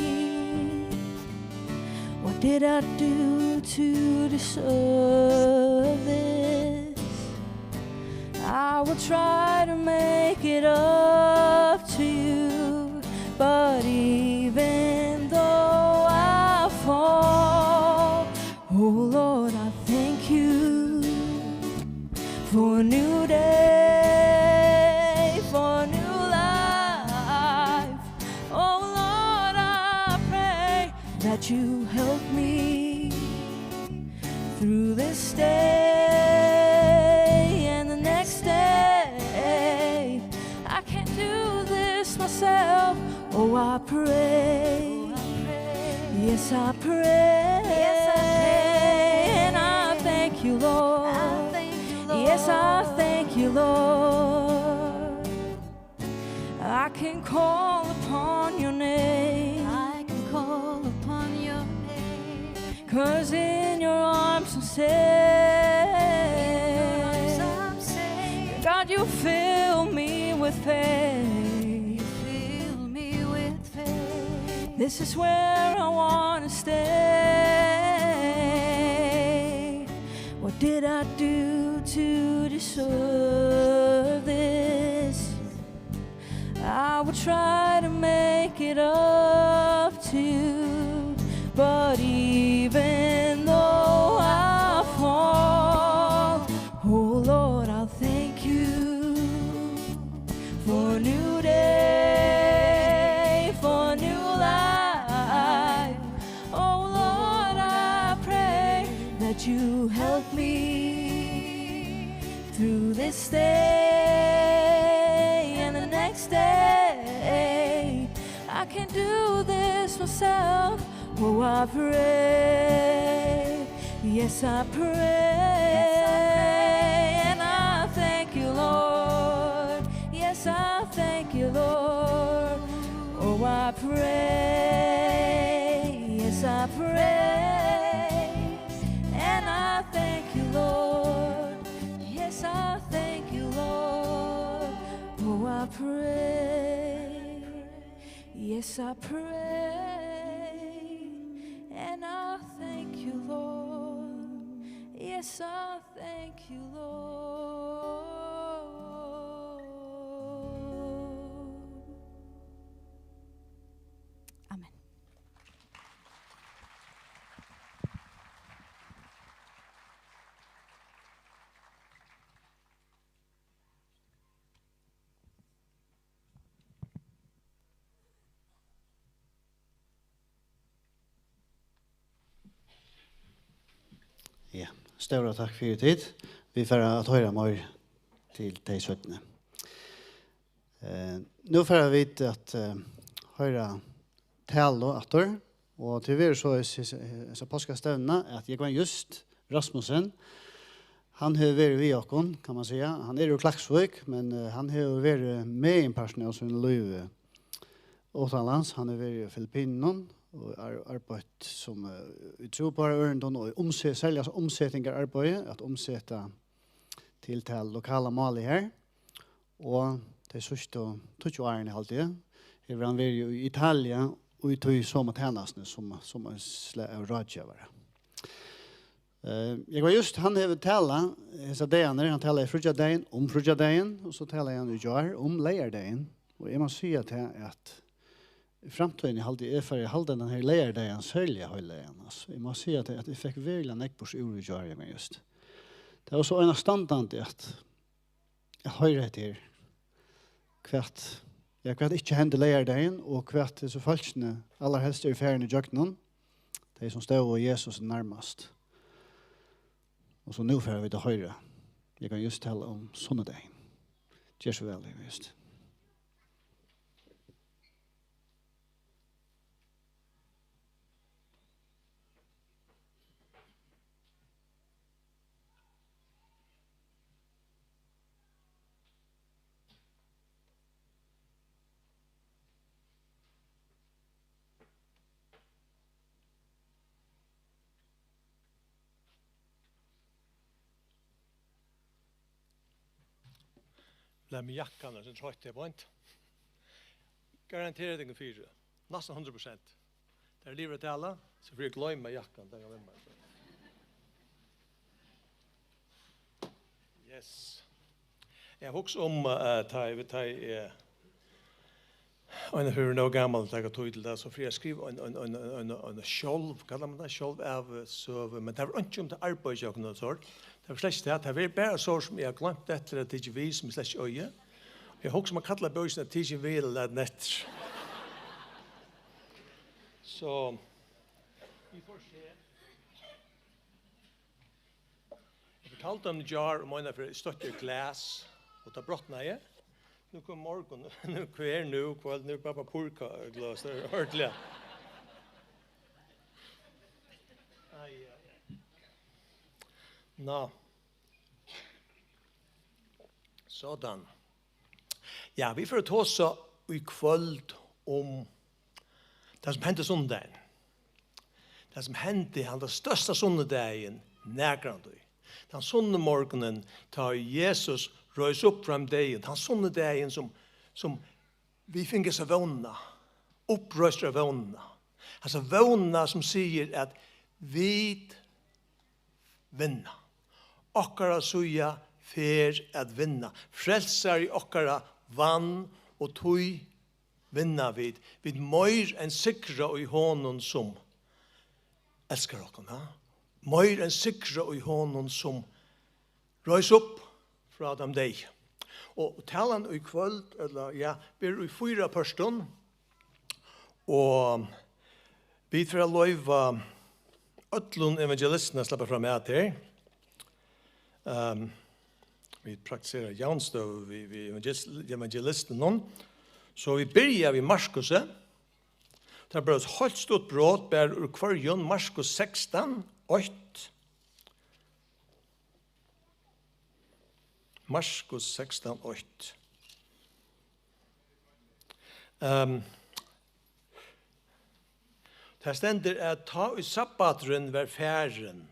What did I do to deserve this? I will try to make it up to you, but even though I fall, oh Lord, I thank you for a new day, for a new life. Oh Lord, I pray that you help me through this day and the next day. I can't do this myself. Oh, I pray. Yes, I pray. Yes, I pray. And I thank you, Lord. I thank you, Lord. Yes, I thank you, Lord. I can call upon your name. I can call upon your name. 'Cause in your arms I'm safe. In your arms I'm safe. God, you fill me with faith. You fill me with faith. This is where I wanna stay. What did I do to deserve this? I will try to make it up to you, but even though I fall, oh Lord, I'll thank you for a new day, for a new life. Oh Lord, I pray that you help me through this day and the next day. I can't do this myself. Oh, I pray. Yes, I pray. Yes, I pray. And I thank you, Lord. Yes, I thank you, Lord. Oh, I pray. Yes, I pray. And I thank you, Lord. Yes, I thank you, Lord. Oh, I pray. Yes, I pray. And I thank you, Lord. Yes, I thank you, Lord. Amen. Ja, stóra takk fyri tit. Vit fara at hoyra meir til tey seinni. Eh, nú fara vit at, eh, hoyra talu aftur, og tað verður so í s-, s-, hesa páskastevnuna, at Jógvan Just Rasmussen, hann hevur verið við okkum, kann man siga. Hann er úr Klaksvík, men, eh, hann hevur verið meginpartin av sínum lívi uttanlands. Hann hevur verið í Filippinunum og ar-, arbeitt sum, eh, í trúboðarørindum og í umse-, serliga umsetingararbeiði, at umseta til tað lokala málið her. Og tey síðstu tíggju árini, haldi eg, hevur hann verið í Italia í tí somu tænastuni sum, sum ein slag av ráðgevari. Eh, Jógvan Just, hann hevur talað hesar dagarnar, hann talaði fríggjadagin um fríggjadagin, og so talaði hann í gjár um leygardagin. Og eg má siga tað, at í framtíðini haldi eg, eg fari at halda hendan her leygardagin serliga heilagan. Altso, eg má siga tað, at eg fekk veruliga nógv burtur úr í gjár, Jógvan Just. Tað var so einastandandi at at hoyra hetta her. Hvat, ja, hvat ikki hendi leygardagin, og hvat hesi fólkini allarhelst eru farin ígjøgnum, tey sum stóðu Jesus nærmast. Og so nú fara vit at hoyra. Eg kann just tala um sunnudagin. Ger so væl, Jógvan Just. Lat meg jakkan, eg eri troyttur, eg er beint. Garantera tykkum fyri. Næstan hundrað prosent. Tá eg livi at tala, so fari eg at gloyma jakkan, tá eg eri við mær. Yes. Eg hugsi um, eh, tá eg, tá eg, eh, ein ferð nóg gamal at taka tíð til tað, so fari eg at skriva ein, ein, ein, ein, ein, ein sjálv, kallar man tað, sjálv av, eh, søgu, men tað var einki um tað arbeiðið hjá okkum og so. Tað var slett ikki tað, tað var bara so sum eg havi gloymt eftir at tikið við, sum eg slett ikki eigi. Eg hugsi um at kalla bókina Tikin við ella lat eftir. So, vit fáa sjá. Eg fortaldi um í gjár um eina ferð eg støtti eitt glas, og tað brotnaði. Nú kom morgun, nú, hvar er nú, kvøld, nú er bara pappírgløs, tað er ordiliga. Ai, ai, ai. Ná. Sådan. Ja, vit fara at tosa í kvøld um tað, sum hendi sunnudagin. Tað, sum hendi handan størsta sunnudagin nakrantíð. Tann sunnumorgunin, tá ið Jesus reis upp frá teimum deyðu. Tann sunnudagin, sum, sum vit fingu hesa vónina, uppreistarvónina. Hasa vónina, sum sigur, at vit vinna. Okkara síða fer at vinna. Frelsari okkara vann, og tí vinna vit. Vit meir enn sigra í honum, sum elskar okkum, ha? Meir enn sigra í honum, sum reis upp frá teimum deyðu. Og talan í kvøld, ella, ja, verður í fýra pørtum. Og vit fara at loyva øllum evangelistum at sleppa fram at her. Ehm, vit praktisera javnstøðu við, við evangelis-, evangelistunum. So vit byrja við Markusi. Tað er bara eitt heilt stutt brot, bara úr hvørjum, Markus sekstan, eitt. Markus sekstan, eitt. Ehm, tað stendur, at tá ið sabbaturin var farin,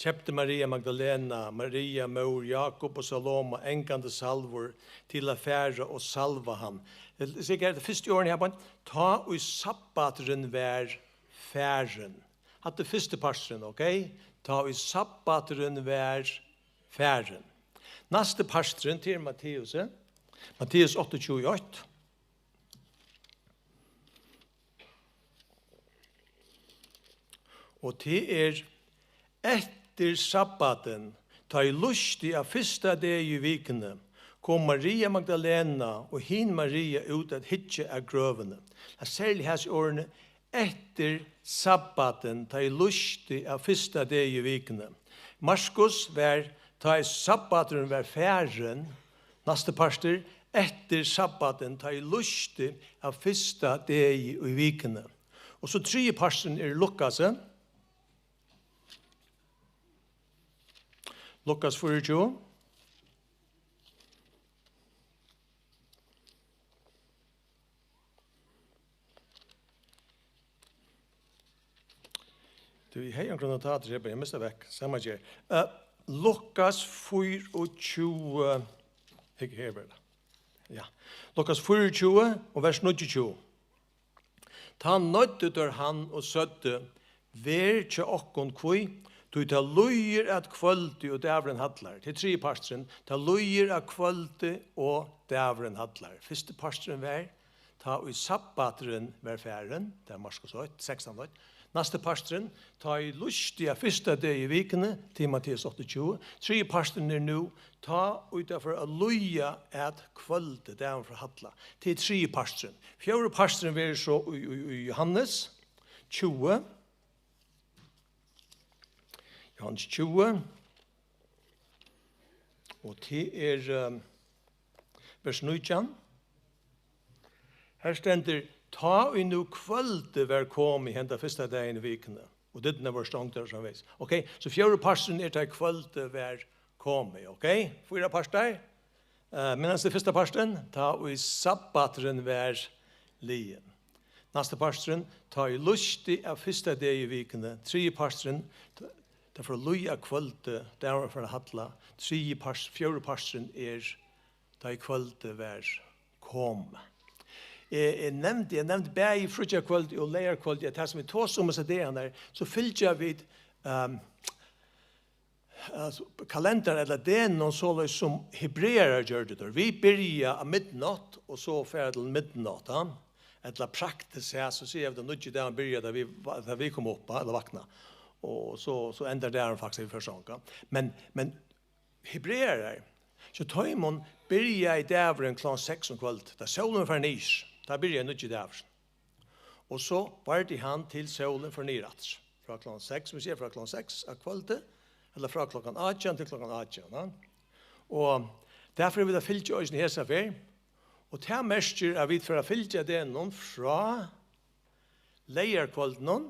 keypti Maria Magdalena, Maria móðir Jákup og Salome angandi salvur til at fara og salva hann. Eg sigi, er tað fyrstu orðini her, beint? Tá ið sabbaturin var farin. Hatta er fyrsti parturin, ok? Tá ið sabbaturin var farin. Næsti parturin, tað er Matteus, eh? Matteus áttaogtjúgu eitt. Og tað er eftir sabbatin, tá ið lýsti av fyrsta degi í vikuni, kom Maria Magdalena og hin Maria út at hyggja at grøvini. Tað er serliga hasi orðini, eftir sabbatin, tá ið lýsti av fyrsta degi í vikuni. Markus var, tá ið sabbaturin var farin, næsti partur, eftir sabbatin, tá ið lýsti av fyrsta degi í vikuni. Og so triði parturin er Lukasi. Lukas fýraogtjúgu. Tú, eg hevði onkrar notatir her, men eg misti tað vekk. Sama ger. Eh, Lukas fýraogtjúgu. Hygg her, bara. Ja. Lukas fýraogtjúgu og vers níggjuogtjúgu. Tá noyddu teir hann og søgdu: Ver hjá okkum, hví? Tí tað líður, at kvøldi og dagurin hallar. Tað er triði parturin. Tað líður, at kvøldi og dagurin hallar. Fyrsti parturin var, tá ið sabbaturin var farin, tað er Markus eitt, sekstan eitt. Næsti parturin, tá ið lýsti av fyrsta degi í vikuni, tað er Matteus áttaogtjúgu. Triði parturin er nú, tá ið tað fór at líða at kvøldi, dagurin fór at halla. Tað er triði parturin. Fjórði parturin verður so í, í, í Jóhannes tjúgu. Jóhannes tjúgu. Og tað er, ehm, vers nítjan. Her stendur: Tá ið nú kvøldið var komið henda fyrsta dagin í vikuni, og dyrnar vóru stongdar og framvegis. Ok, so fjórði parturin er, tá ið kvøldið var komið, ok? Fýra partar. Eh, minnast til fyrsta partin, tá ið sabbaturin var liðin. Næsti parturin, tá ið lýsti av fyrsta degi í vikuni. Triði parturin, tá, tað fór at líða kvøldið, dagurin fór at halla. Triði part, fjórði parturin er tá ið kvøldið var komið. Eg, eg nevndi, eg nevndi bæði fríggjakvøldið og leygarkvøldið, at tað sum vit tosa um hesar dagarnar, so fylgja vit, ehm, altso, kalendar ella degnum, soleiðis sum hebrearar gjørdu teir. Vit byrja á midnátt og so fara til midnátt, ha? Ella praktiskt sett, so siga vit, at nýggji dagurin byrjar, tá vit, tá vit koma upp, ha, ella vakna. Og so, so endar dagurin faktiskt, vit fara í song, ha? Men, men hebrearar, hjá teimum byrjaði dagurin klokkan seks um kvøldið, tá sólin var farin niður, tá byrjaði nýggi dagurin. Og so vardi hann til sólin fór niður aftur. Frá klokkan seks, sum eg sigi, frá klokkan seks á kvøldi, ella frá klokkan átjan til klokkan átjan, ja. Og tað fara vit at fylgja eisini hesa ferð. Og tað merkir, at vit fara at fylgja degnum frá leygarkvøldinum.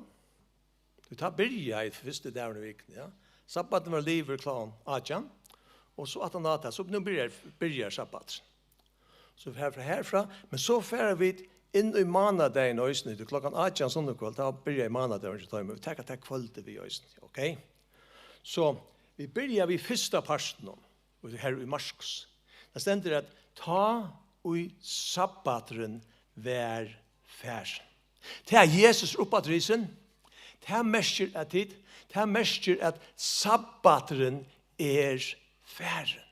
Tí tá byrjaði fyrsti dagurin í vikuni, ja. Sabbatin var liðugur klokkan átjan, og so aftan á tað, so nú byrjar, byrjar sabbaturin. So her, herfrá, men so fara vit inn í mánadagin eisini, tí klokkan átjan sunnukvøld, tá byrjar mánadagurin hjá teimum. Vit taka tað kvøldið við eisini, ok? So, vit byrja við fyrsta partinum, og her í Markus. Tað stendur, at tá ið sabbaturin var farin. Tað, at Jesus er uppaftur risin, tað merkir, at tit, tað merkir, at sabbaturin er farin.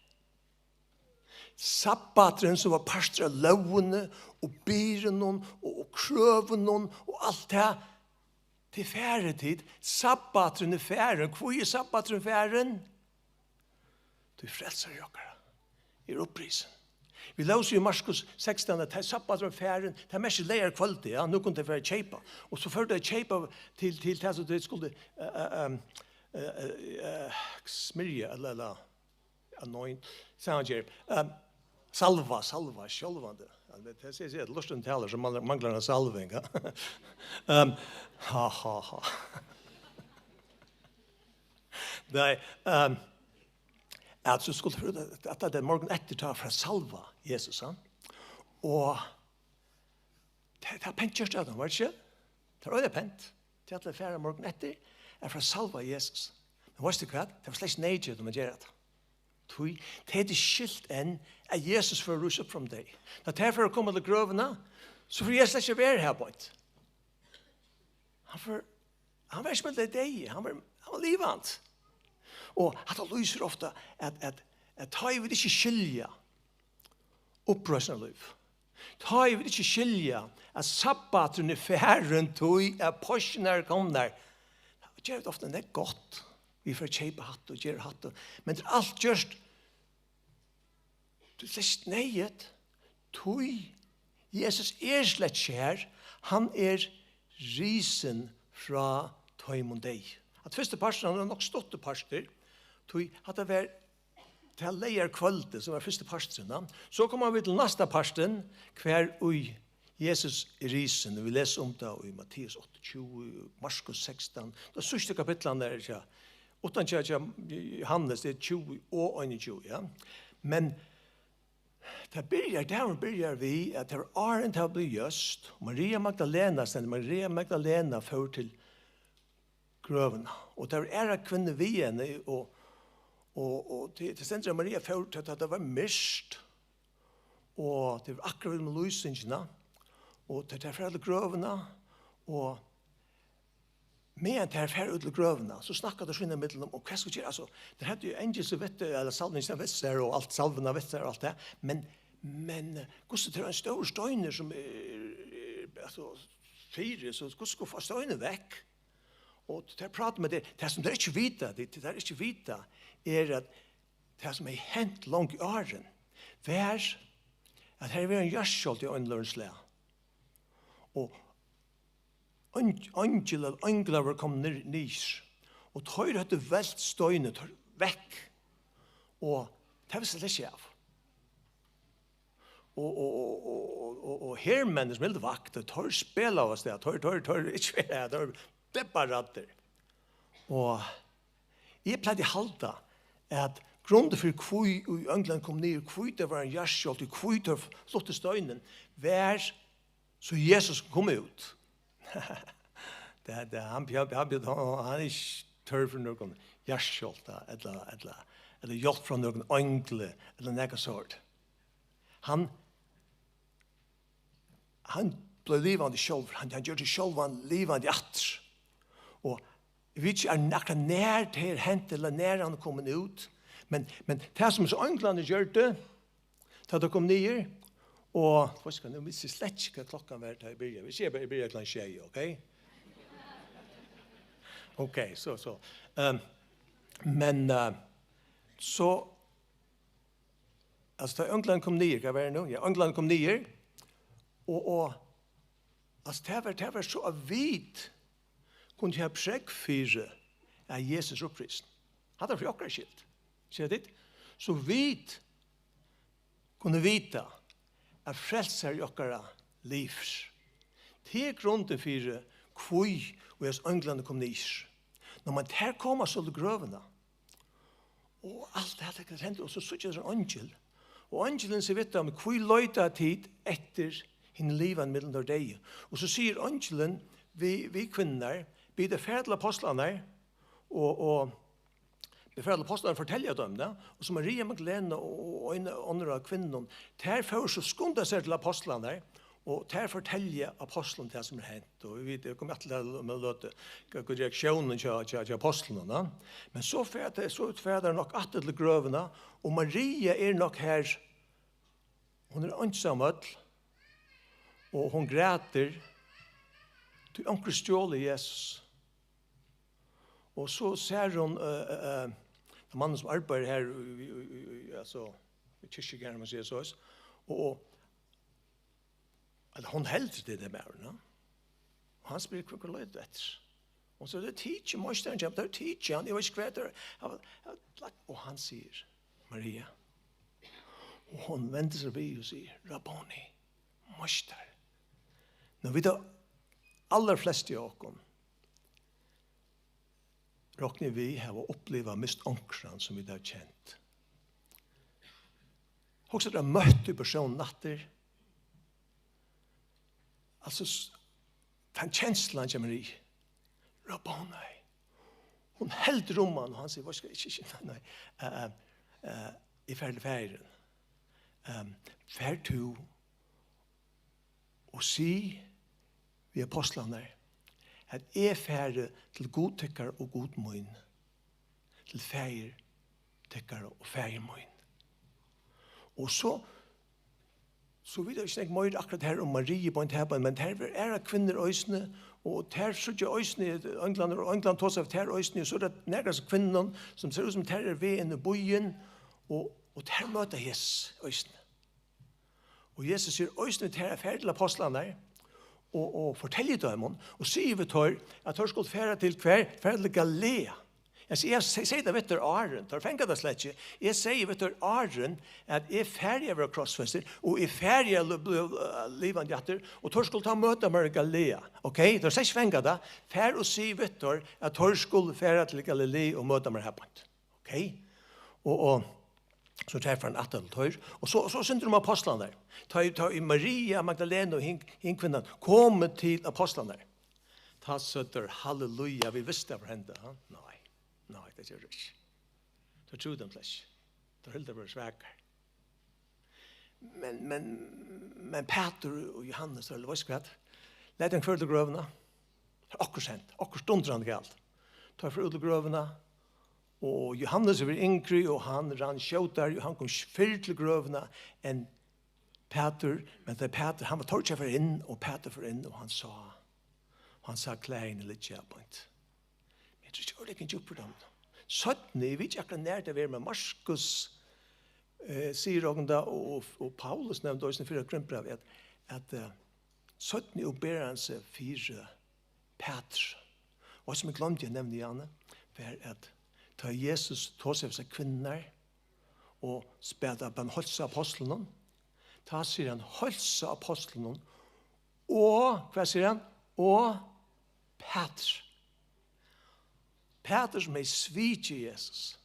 Sabbaturin, sum var partur av lógini og byrðunum og, og krøvunum og alt tað, tað er farið, tit. Sabbaturin er farin. Hví er sabbaturin farin? Tí frelsari okkara er upprisin. Vit lósu í Markus sekstan, at tá sabbaturin er farin, tað merkir leygarkvøldið, ja, nú kunnu tey fara at keypa. Og so fóru tey at keypa til, til tað, sum tey skuldu, eh, eh, ehm, eh, eh, eh, smyrja, ella, ella anoint, sum hann ger. Ehm, salva, salva, sjálvandi. Ja, tað, tað sigur seg, at lurtin talar, sum manglar, manglar eina salving, ja. Ehm, ha, ha, ha. Nei, ehm, at so skuldu, at, at tað er morgun eftir, tá fara at salva Jesus, ha? Og tað, tað er pent gjørt av teimum, var tað ikki? Tað er øgiliga pent. Tað at fara morgun eftir, at fara at salva Jesus. Men veitst tú hvat? Tað var slett ikki neyðugt at gera tað. Tí tey høvdu skilt enn, at Jesus fór at rísa upp frá teimum deyðu. Tá tey fóru at koma til grøvina, so fór Jesus slett ikki at vera har beint. Hann fór, hann var ikki millum tey deyðu, hann var, hann var livandi. Og hatta lýsir ofta, at, at, at tá ið vit ikki skilja uppreisnarlív, tá ið vit ikki skilja, at sabbaturin er farin, tí at páskirnar eru komnar, gera vit ofta nógv gott. Vit fara at keypa hatta og gera hatta. Men tað er alt gjørt, tað er slett neyðugt, tí Jesus er slett ikki har, hann er risin frá teimum deyðu. At fyrsti partur, hann er nokk stuttur partur, tí hatta var tað leygarkvøldið, sum var fyrsti parturin, ja. So koma vit til næsta partin, hvar ið Jesus er risin, og vit lesa um tað í Matteus áttaogtjúgu, Markus sekstan, tað síðsta kapitlan er, ja, uttan hjá, hjá Jóhannes, tað er tjúgu og einogtjúgu, ja. Men tað byrjar, dagurin byrjar við, at tað var áðrenn tað var blivið ljóst, og Maria Magdalena, stendur, Maria Magdalena fór til grøvina, og tað var aðrar kvinnur við henni, og, og, og tað, tað stendur, at Maria fór, tá, tá tað var myrkt, og tað var akkurát við lýsingina, og tá tær fara til grøvina, og meðan tær fara út til grøvina, so snakka tær sín ímillum um, hvat skal gera, altso, tær høvdu jo angilin við sær, ella salvingina við sær, og alt, salvuna við sær, og alt tað, men, men, eh, hvussu, tað er ein stórur steinur sum er, er, altso, fyri, so hvussu skal fáa steinin vekk? Og tær práta um tað, tað sum tær ikki vita, tað, tað tær ikki vita, er at tað sum hevði hent longu áðrenn, var, at har var ein jarðskjálvti av einum ella øðrum slag. Og eing-, eingil ella einglar vóru komnir niður, og teir høvdu velt steinin, teir vekk, og tað vissi tað ikki av. Og, og, og hermenn sum hildu vakt, teir spælaðu av stað, teir, teir, teir, ikki vera, teir bebba ræddir. Og eg plagdi at halda, at grundin fyri hví ið einglarnir komu niður, hví tað var ein jarðskjálvti, hví teir fluttu steinin, var so Jesus kom út. Tað, tað, hann, hann, hann, hann, hann er ikki tørvur fyri nøkrum jarðskjálvta, ella, ella, ella hjálp frá nøkrum eingli, ella nakað sort. Hann, hann bleiv livandi sjálvur. Hann, hann gjørdi sjálvan livandi aftur. Og eg veit ikki, er nakað nær tað er hent, ella nær hann er komin út. Men, men tað, sum so einglarnir gjørdu, tá teir komu niður, og, veitst tú hvat, nú minnist eg slett ikki, hvat klokkan var, tá eg byrjaði. Vit siga bara, eg byrjaði klokkan sjey, ok? Ok, so, so. Ehm, men, eh, so, altso, tá einglarnir komu niður, hvat var tað nú? Ja, einglarnir komu niður, og, og, altso, tað var, tað var so, at vit kundu hava prógv fyri, at Jesus er upprisin. Hatta var fyri okkara skyld. Síggja tit? So vit kunnu vita, at Frelsari okkara livir. Tað er grundin fyri, hví og hesi einglarnir komu niður. Nú, men teir koma so til grøvina. Og alt hetta, hvat hendir, og so síggja teir ein eingil. Og eingilin sigur við teir: "Hví leita tit eftir hinum livandi millum teir deyðu?" Og so sigur eingilin við, við kvinnurnar: "Bið tær fara til ápostlarnar og, og bið fara til ápostlarnar og fortelja teimum tað." Og so Maria Magdalena og, og ein onnur av kvinnunum, tær fóru so skunda sær til ápostlarnar, og tær fortelja ápostlunum tað, sum er hent. Og vit koma aftur til tað um eina løtu, hvat, hvat reaktiónin hjá, hjá, hjá ápostlunum, ja. Men so fara tær, so fara tær nokk aftur til grøvina, og Maria er nokk har, hon er einsamøll, og hon grætur, tí onkur stjól Jesus. Og so sær hon, eh, eh, eh, tann mannin, sum arbeiðir har í, í, í, í, altso, í kirkjugarðinum, man sigur so, og, og, ella hon heldur, tað er maðurin, ja. Og hann spyr: "Hvat, hvat leitar tú eftir?" Og so: "Tað er tikið, meistarin kemur, tað er tikið hann, eg veit ikki, hvat tað er." Hann, hann, og hann sigur: "Maria." Og hon vendir sær við og sigur: "Rabboni, meistari." Nú, vit, tey allarflestu av okkum, rokni eg við, hava upplivað, mist onkran, sum vit hava kent. Hugsa tær, møtt tú persónin aftur? Altso, s-, tann kenslan kemur í: "Rabboni." Hon heldur um hann, og hann sigur: "Veitst tú hvat, ikki, ikki, nei, nei. Eh, eh, eh, eg fari til Faðirin. Ehm, far tú og sig við ápostlarnar, at eg fari til Gud tykkara og Gud mín, til Faðir tykkara og Faðir mín." Og so, so vit hava ikki snakka meira akkurát her um Mariu beint her, men her eru aðrar kvinnur eisini, og tær síggja eisini einglarnar, og einglarnir tosa við tær eisini, og so eru tað nakrar av kvinnunum, sum sær út sum tær eru við inn í býin, og, og tær møta Jesus eisini. Og Jesus sigur eisini við tær at fara til ápostlarnar og, og fortelja teimum, og sigur við teir, at teir skulu fara til hvar? Fara til Galilea. Eg sigi, eg se-, sigi tað við teir áðrenn, teir fanga tað slett ikki. Eg sigi við teir áðrenn, at eg fari at vera krossfestur, og eg fari at bli, bli, livandi aftur, og teir skulu tá møta mær í Galilea. Ok? Teir slett ikki fanga tað. Far og sig við teir, at teir skulu fara til Galilea og møta mær har beint. Ok? Og, og so tær fara aftur til teir. Og so, so eitt sindur um ápostlarnar. Tá, tá Maria Magdalena og hin, hin kvinnan komu til ápostlarnar, tá søgdu teir: "Halleluja, vit vistu, tað var henda." Ha? Nei, nei, tað gjørdu teir ikki. Teir trúðu teimum slett ikki. Teir hildu, teir vóru svakar. Men, men, men Pætur og Jóhannes, ella veitst tú hvat? Lat teir fara til grøvina. Okkurt hent, okkurt dundrandi galt. Teir fara út til grøvina, og Jóhannes er yngri, og hann rann skjótari, og hann kom fyrr til grøvina enn Pætur, men tá Pætur, hann var tordur at fara inn, og Pætur fór inn, og hann sá, hann sá klæðini liggja beint. Men eg trúgvi ikki, eg orki ikki djúpt í teimum. Seinni, eg veit ikki akkurát nær tað var, men Markus, eh, sigur okkum tað, og, og, og Paulus nevndi eisini í fyrra Korintbrævi, at, at, eh, seinni opinberar hann seg fyri Pætur. Og sum eg gloymdi at nevna, Janne, var at tá Jesus tosar við hesar kvinnurnar og spælir, hann heilsar ápostlunum, tá sigur hann: "Heilsa ápostlunum." Og, hvat sigur hann? Og Pætur. Pætur, sum hevði svikið Jesus.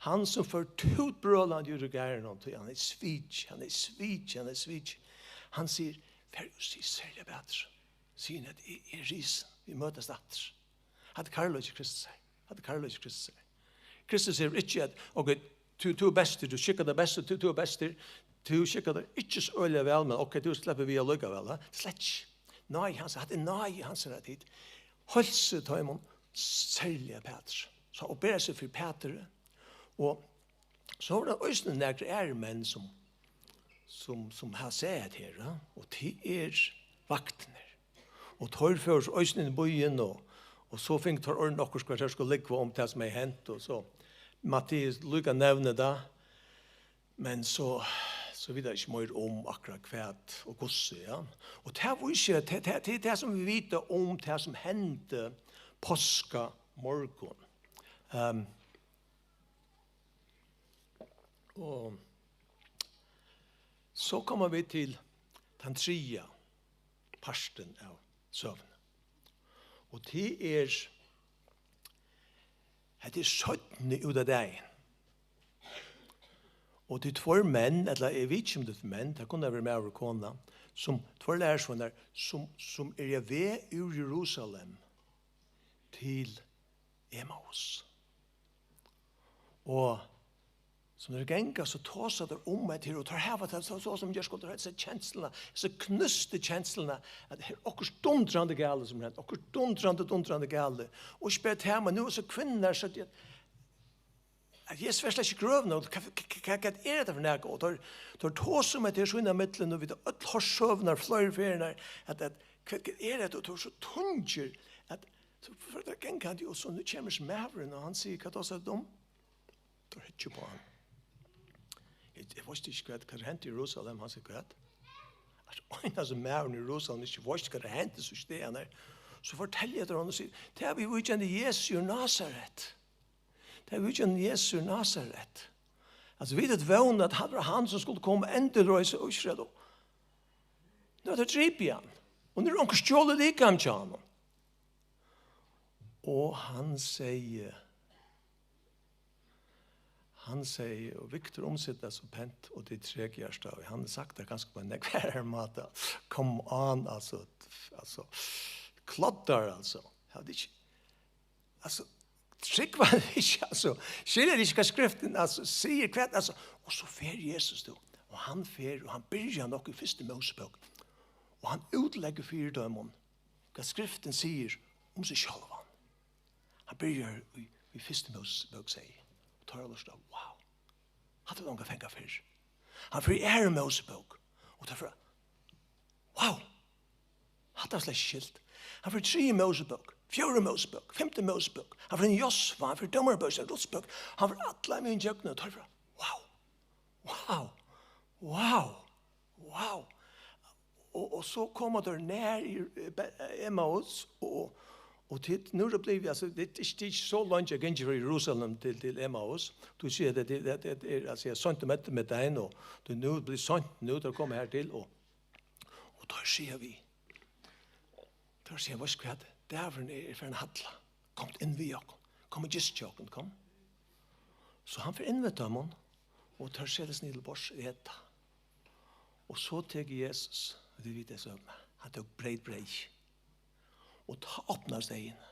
Hann, sum fór tútbrølandi út úr garðinum, tí hann hevði svikið, hann hevði svikið, hann hevði svikið. Hann sigur: "Far og sig serliga Pætur, sig honum, at eg, eg eri risin, vit møtast aftur." Hatta er kærleiki Kristus her. Hatta er kærleiki Kristus her. Kristus hevur ikki at: "Ok, tú, tú ert bestur, tú skikkar tað best, tú, tú ert bestur." Tú skikkar tær ikki so øgiliga væl, men ok, tú sleppur við allíkavæl, ha? Slett ikki. Nei, hann sigur, hatta er nei, hann sigur, at tit heilsið teimum, serliga Pætur. So, og bera seg fyri Pætur. Og so var tað eisini nakrir aðrir menn, sum, sum, sum hava sæð hetta her, ha? Og tað er vaktirnir. Og teir fóru so eisini inn í býin, og, og so fingu teir orðnað okkurt, hvat teir skuldu lúgva um tað, sum hevði hent, og so Matteus líka nevnir tað, men so, so vita vit ikki meir um akkurát hvat og hvussu, ja. Og tað vísir, at tað, tað, tað er tað, sum vit vita um tað, sum hendi páskamorgun. Ehm, og so koma vit til tann triðja partin av søguni. Og tað er, hetta er seinni út av dagin. Og tað er tveir menn, ella eg veit ikki, um tað er menn, tað kunnu vera maður og kona, sum tveir lærisveinar, sum, sum eru á veg úr Jerusalem til Emmaus. Og sum teir ganga, so tosa teir um hetta her, og teir hava tað so, so sum ger skuldur, hesa kensluna, hesa knústu kensluna, at her er okkurt dundrandi galið sum er hent, okkurt dundrandi, dundrandi galið. Og ikki bara tað, men nú er so kvinnurnar, so at, at Jesus fer slett ikki í grøvina, og hvat, hvat, hvat, hvat er hetta fyri nakað? Og teir, teir tosa um hetta her sín á millum, og vit hava øll hoyrt søgurnar fleiri ferðirnar, at, at hvat, hvat er hetta? Og teir eru so tungir, at so fer teir gangandi, og so nú kemur so maðurin, og hann sigur, hvat tosar tú um? Teir hyggja upp á hann. Eg, eg veit ikki, hvat, hvat er hent í Jerusalem, hann sigur, hvat? At ein av sum maðurin í Jerusalem ikki veit, hvat er hent, so stæðan er. So fortelja teir honum og siga, tað er viðvíkjandi Jesus úr Nasaret. Tað er viðvíkjandi Jesus úr Nasaret. Altso, vit høvdu vónað, at hann var hann, sum skuldi koma og endurreisa Ísrael. Nú hava teir dripið hann. Og nú er onkur stjólið likam hjá honum. Og hann segði, hann segði, og Viktor umsitar so pent, og tað er trek hjarta, og hann hevur sagt tað kanska á ein nógv verri máta. Come on, altso, altso, kloddar, altso. Eg havi ikki, altso, trúgva ikki, altso, skilja ikki, hvat skriftin, altso, sigur, hvat, altso, og so fer Jesus, tú, og hann fer, og hann byrjar nokk í fyrstu Mósebók, og hann útleggur fyri teimum, hvat skriftin sigur um seg sjálvan. Hann byrjar í, í fyrstu Mósebók, segði, og teir lurta, wow, hatta er longu fangað fyrr. Hann fer í aðru Mósebók, og teir fara, wow, hatta er slett ikki skilt. Hann fer í triðju Mósebók, fjórðu Mósebók, fimtu Mósebók, hann fer í Josva, hann fer í Dómarabók, Rutsbók, hann fer allar vegin gjøgnum, og teir fara, wow, wow, wow, wow. Og, og so koma teir nær í, eh, Be-, eh, Emmaus, og, og tit, nú er tað blivið, altso, tað er ikki, tað er ikki so langt at ganga frá Jerusalem til, til Emmaus. Tú sigur, at tað, tað, tað er, altso, seint um eftirmidagin, og tað er nú blivið seint, nú teir koma her til, og, og teir siga við, teir siga, veitst hvat, dagurin er, er farin at halla. Kom inn við okkum. Kom og gist hjá okkum, kom. So hann fer inn við teimum, og teir seta seg niður til borðs at eta. Og so tekur Jesus, og tit vita hesa søguna, hann tók breyt breyð. Og tá opnaðust eyguni.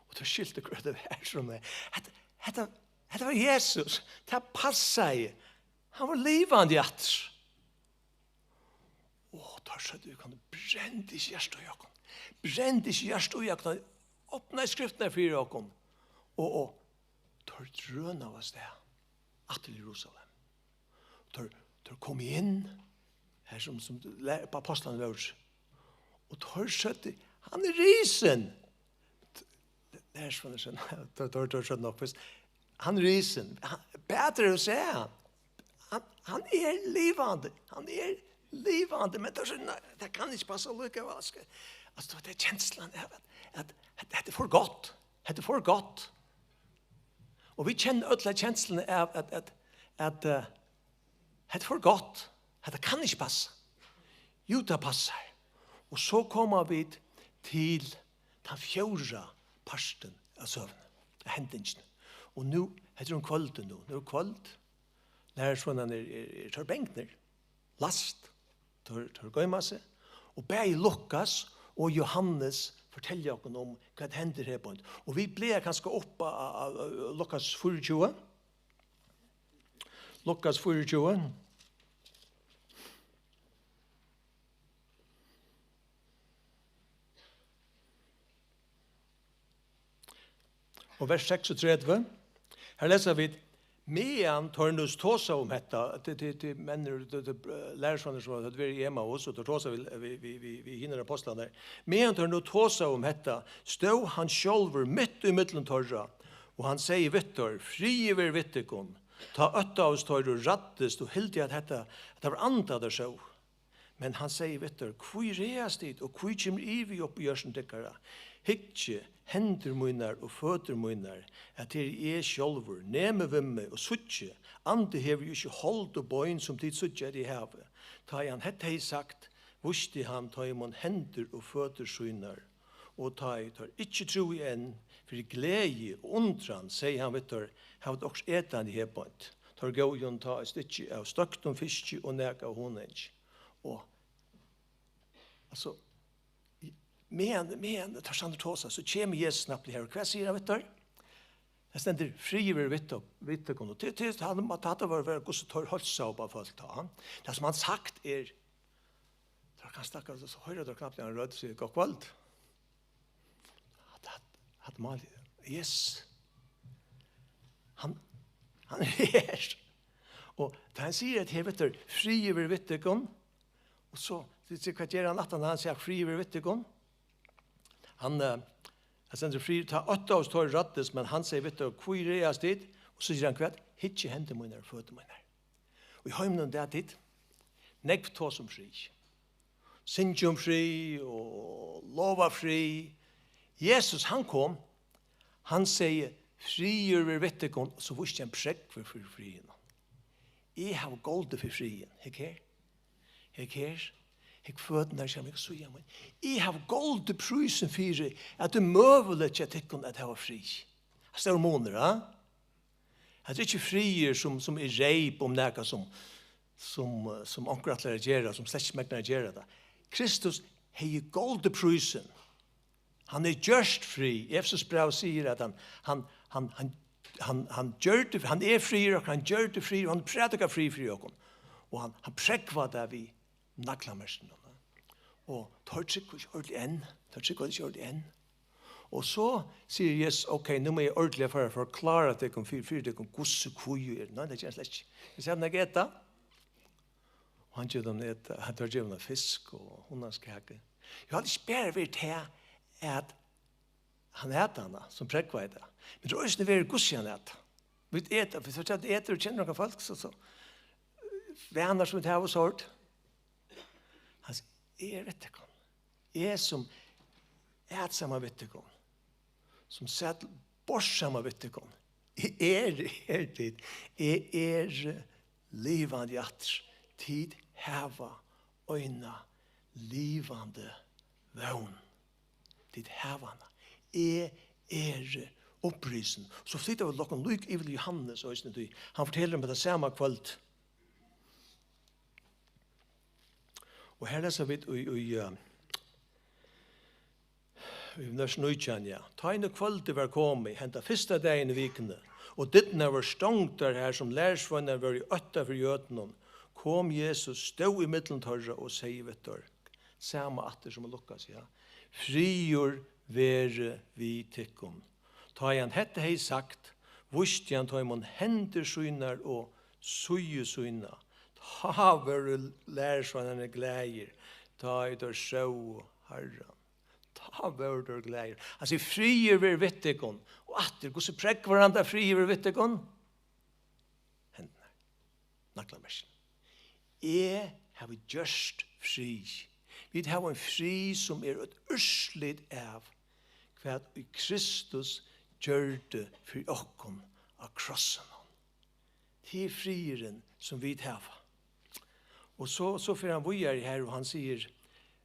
Og teir skiltu, hvør tað var, sum er. Hetta, hetta, hetta var Jesus. Tað passaði. Hann var livandi aftur. Og teir søgdu, vit kunnu, brendi ikki hjartað í okkum. Brendi ikki hjartað í okkum. Opnaði skriftirnar fyri okkum. Og, og teir drønaðu avstað aftur til Jerusalem. Teir, teir komu inn, har sum, sum lær-, apostlarnir vóru. Og teir søgdu, hann er risin. Lærisveinarnir søgdu, teir, teir, teir søgdu nokk, veitst, hann er risin. Hann, Pætur hevur sæð hann. Hann, hann er livandi. Hann er livandi. Men teir søgdu, nei, tað kann ikki passa allíkavæl. Skal, altso, tað er kenslan av, at, at, at hetta er for gott. Hetta er for gott. Og vit kenna øll ta kensluna av, at, at, at, eh, hetta er for gott. Hetta kann ikki passa. Jú, tað passar. Og so koma vit til tann fjórða partin av søguni, av hendingini. Og nú, hetta er um kvøldið nú. Nú er kvøld. Lærisveinarnir eru, eru, eru teir bangnir. Læst. Teir, teir goyma seg. Og bæði Lukas og Jóhannes fortelja okkum um, hvat hendir her beint. Og vit blaða kanska upp á, á, á, á Lukas fýraogtjúgu. Lukas fýraogtjúgu. Og vers seksogtretivu, her lesa vit: Meðan teir nú tosaðu um hetta, til, til, til menn, til, til, eh, lærisveinar, sum høvdu verið í Emmaus, og teir tosaðu við, við, við, við, við hinar apostlarnar. Meðan teir nú tosaðu um hetta, stóð hann sjálvur mitt í millum teirra, og hann segði við teir: Friður veri við tykkum. Tá óttaðust teir og ræddust og hildu, at hetta, at tað var anda, teir sóu. Men hann segði við teir: Hví ræðast tit, og hví kemur ivi upp í hjørtum tykkara? Hyggið, hendur mínar og føtur mínar, at her eri eg sjálvur, nemið við meg og síggið, andi hevur jú ikki hold og bein, sum tit síggja, at eg havi. Tá ið hann hetta hevði sagt, vísti hann teimum hendur og føtur sínar. Og tá ið teir ikki trúðu enn, fyri gleði og undran, segði hann við teir: Hava tit okkurt etandi her beint? Teir góvu honum tá eitt stykki av stoyktum fiski og nakað av hunangi. Og, altso, meðan, meðan teir standa og tosa, so kemur Jesus knappliga her, og hvat sigur hann við teir? Tað stendur: Friður veri við tykkum, við tykkum. Og til, til, hann, at hatta var, var hvussu teir heilsaðu upp á fólk tá, ha? Tað, sum hann sagt er, teir kanska, so hoyra teir knappliga eina rødd, sigur: Gott kvøld. Hatta, hatta, hatta málið. Yes. Hann, hann er her. Og tá hann sigur, at her, veit tú, friður veri við tykkum, og so, so, so, hvat ger hann aftan, hann sigur: Friður veri við tykkum? Hann, eh, hann stendur: Friður, tá óttaðust teir og ræddust, men hann segði við teir: Hví ræðast tit? Og so sigur hann hvat? Hyggið, hendur mínar og føtur mínar. Og í heiminum, tað er tit, nógv tosa um frið. Syngja um frið og lova frið. Jesus, hann kom, hann segði: Friður veri við tykkum, og so vísti hann prógv fyri friðinum. Eg havi goldið fyri friðin. Hygg her. Hygg her. Hygg føturnar, sjá meg, síða mín. Eg havi goldið prísin fyri, at tað er møguligt hjá tykkum at hava frið. Tað er stórur munur, ha? Hetta er ikki friður, sum, sum er reyp um nakað, sum, sum, eh, sum onkur ætlar at gera, sum slett ikki megnar at gera tað. Kristus hevði goldið prísin. Hann er gjørt frið. Efesusbrævið sigur, at hann, hann, hann, hann, hann, hann gjørdi, hann er friður, og hann gjørdi frið, og hann prædikar frið fyri okkum. Og hann, hann prógvar tað við naglamerkinum. Og teir trúgva ikki ordiliga enn. Teir trúgva ikki ordiliga enn. Og so sigur Jesus: Ok, nú má eg ordiliga fara at forklára tykkum, fyri, fyri tykkum, hvussu, hví eg eri. Nei, tað ger hann slett ikki. Hann sigur: Hava tit nakað at eta? Og hann gevur teimum at eta. Hann, teir geva honum fisk og hunangikaku. Eg haldi ikki bara verið tað, at hann æt hana, sum prógvaði tað. Men tað er eisini verið, hvussu hann æt. Vit eta, vit fortelja, etur og kennir okkara fólk, so, so. Vanar, sum vit hava, og sort. Hann sigur: Eg eri við tykkum. Eg, sum æt saman við tykkum, sum sat til borðs saman við tykkum. Eg eri, eg eri tit. Eg eri livandi aftur. Tit hava eina livandi vón. Tit hava hana. Eg eri upprisin. So flyta vit okkum líka yvir til Jóhannes eisini, tí hann fortelur um hetta sama kvøld. Og her lesa vit í, í, eh, í vers nítjan, ja. Tá ið nú kvøldið var komið, henda fyrsta dagin í vikuni, og dyrnar vóru stongdar har, sum lærisveinar vóru í ótta fyri jødunum, kom Jesus, stóð í millum teirra og segði við teir, sama aftur sum Lukas, ja: Friður veri við tykkum. Tá ið hann hetta hevði sagt, vísti hann teimum hendur sínar og síðu sína. Tá vóru lærisveinarnir glaðir, tá ið teir sóu Harran. Tá vóru teir glaðir. Hann sigur: Friður veri við tykkum. Og aftur, hvussu prógvar hann tað: Friður veri við tykkum? Hendurnar. Naglamerkin. Eg havi gjørt frið. Vit hava ein frið, sum er eitt úrslit av, hvat ið Kristus gjørdi fyri okkum á krossinum. Tað er friðurin, sum vit hava. Og so, so fer hann víðari her, og hann sigur,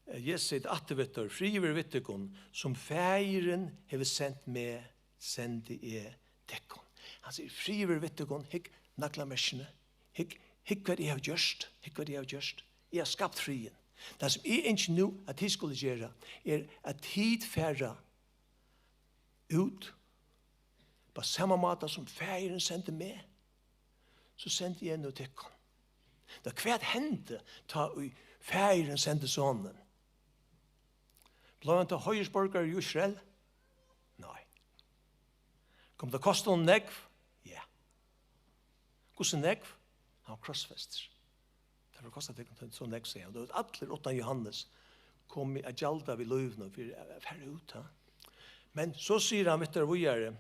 eh, Jesus sigur aftur við teir: Friður veri við tykkum, sum Faðirin hevur sent meg, sendi eg tykkum. Hann sigur: Friður veri við tykkum, hygg naglamerkini, hygg, hygg hvat eg havi gjørt, hygg hvat eg havi gjørt. Eg havi skapt friðin. Tað, sum eg ynski nú, at tit skulu gera, er, at tit fara út, á sama máta sum Faðirin sendi meg, so sendi eg nú tykkum. Tá, hvat hendi, tá ið Faðirin sendi Sonin? Bleiv hann tá heiðursborgari í Ísrael? Nei. Um tað kostar honum nógv, ja. Hvussu nógv? Hann var krossfestur. Tað fer at kosta tykkum so nógv, segði hann. Tá vit allir uttan Jóhannes komu at gjalda við lívinum fyri at fara út, ha? Men so sigur hann við teir víðari,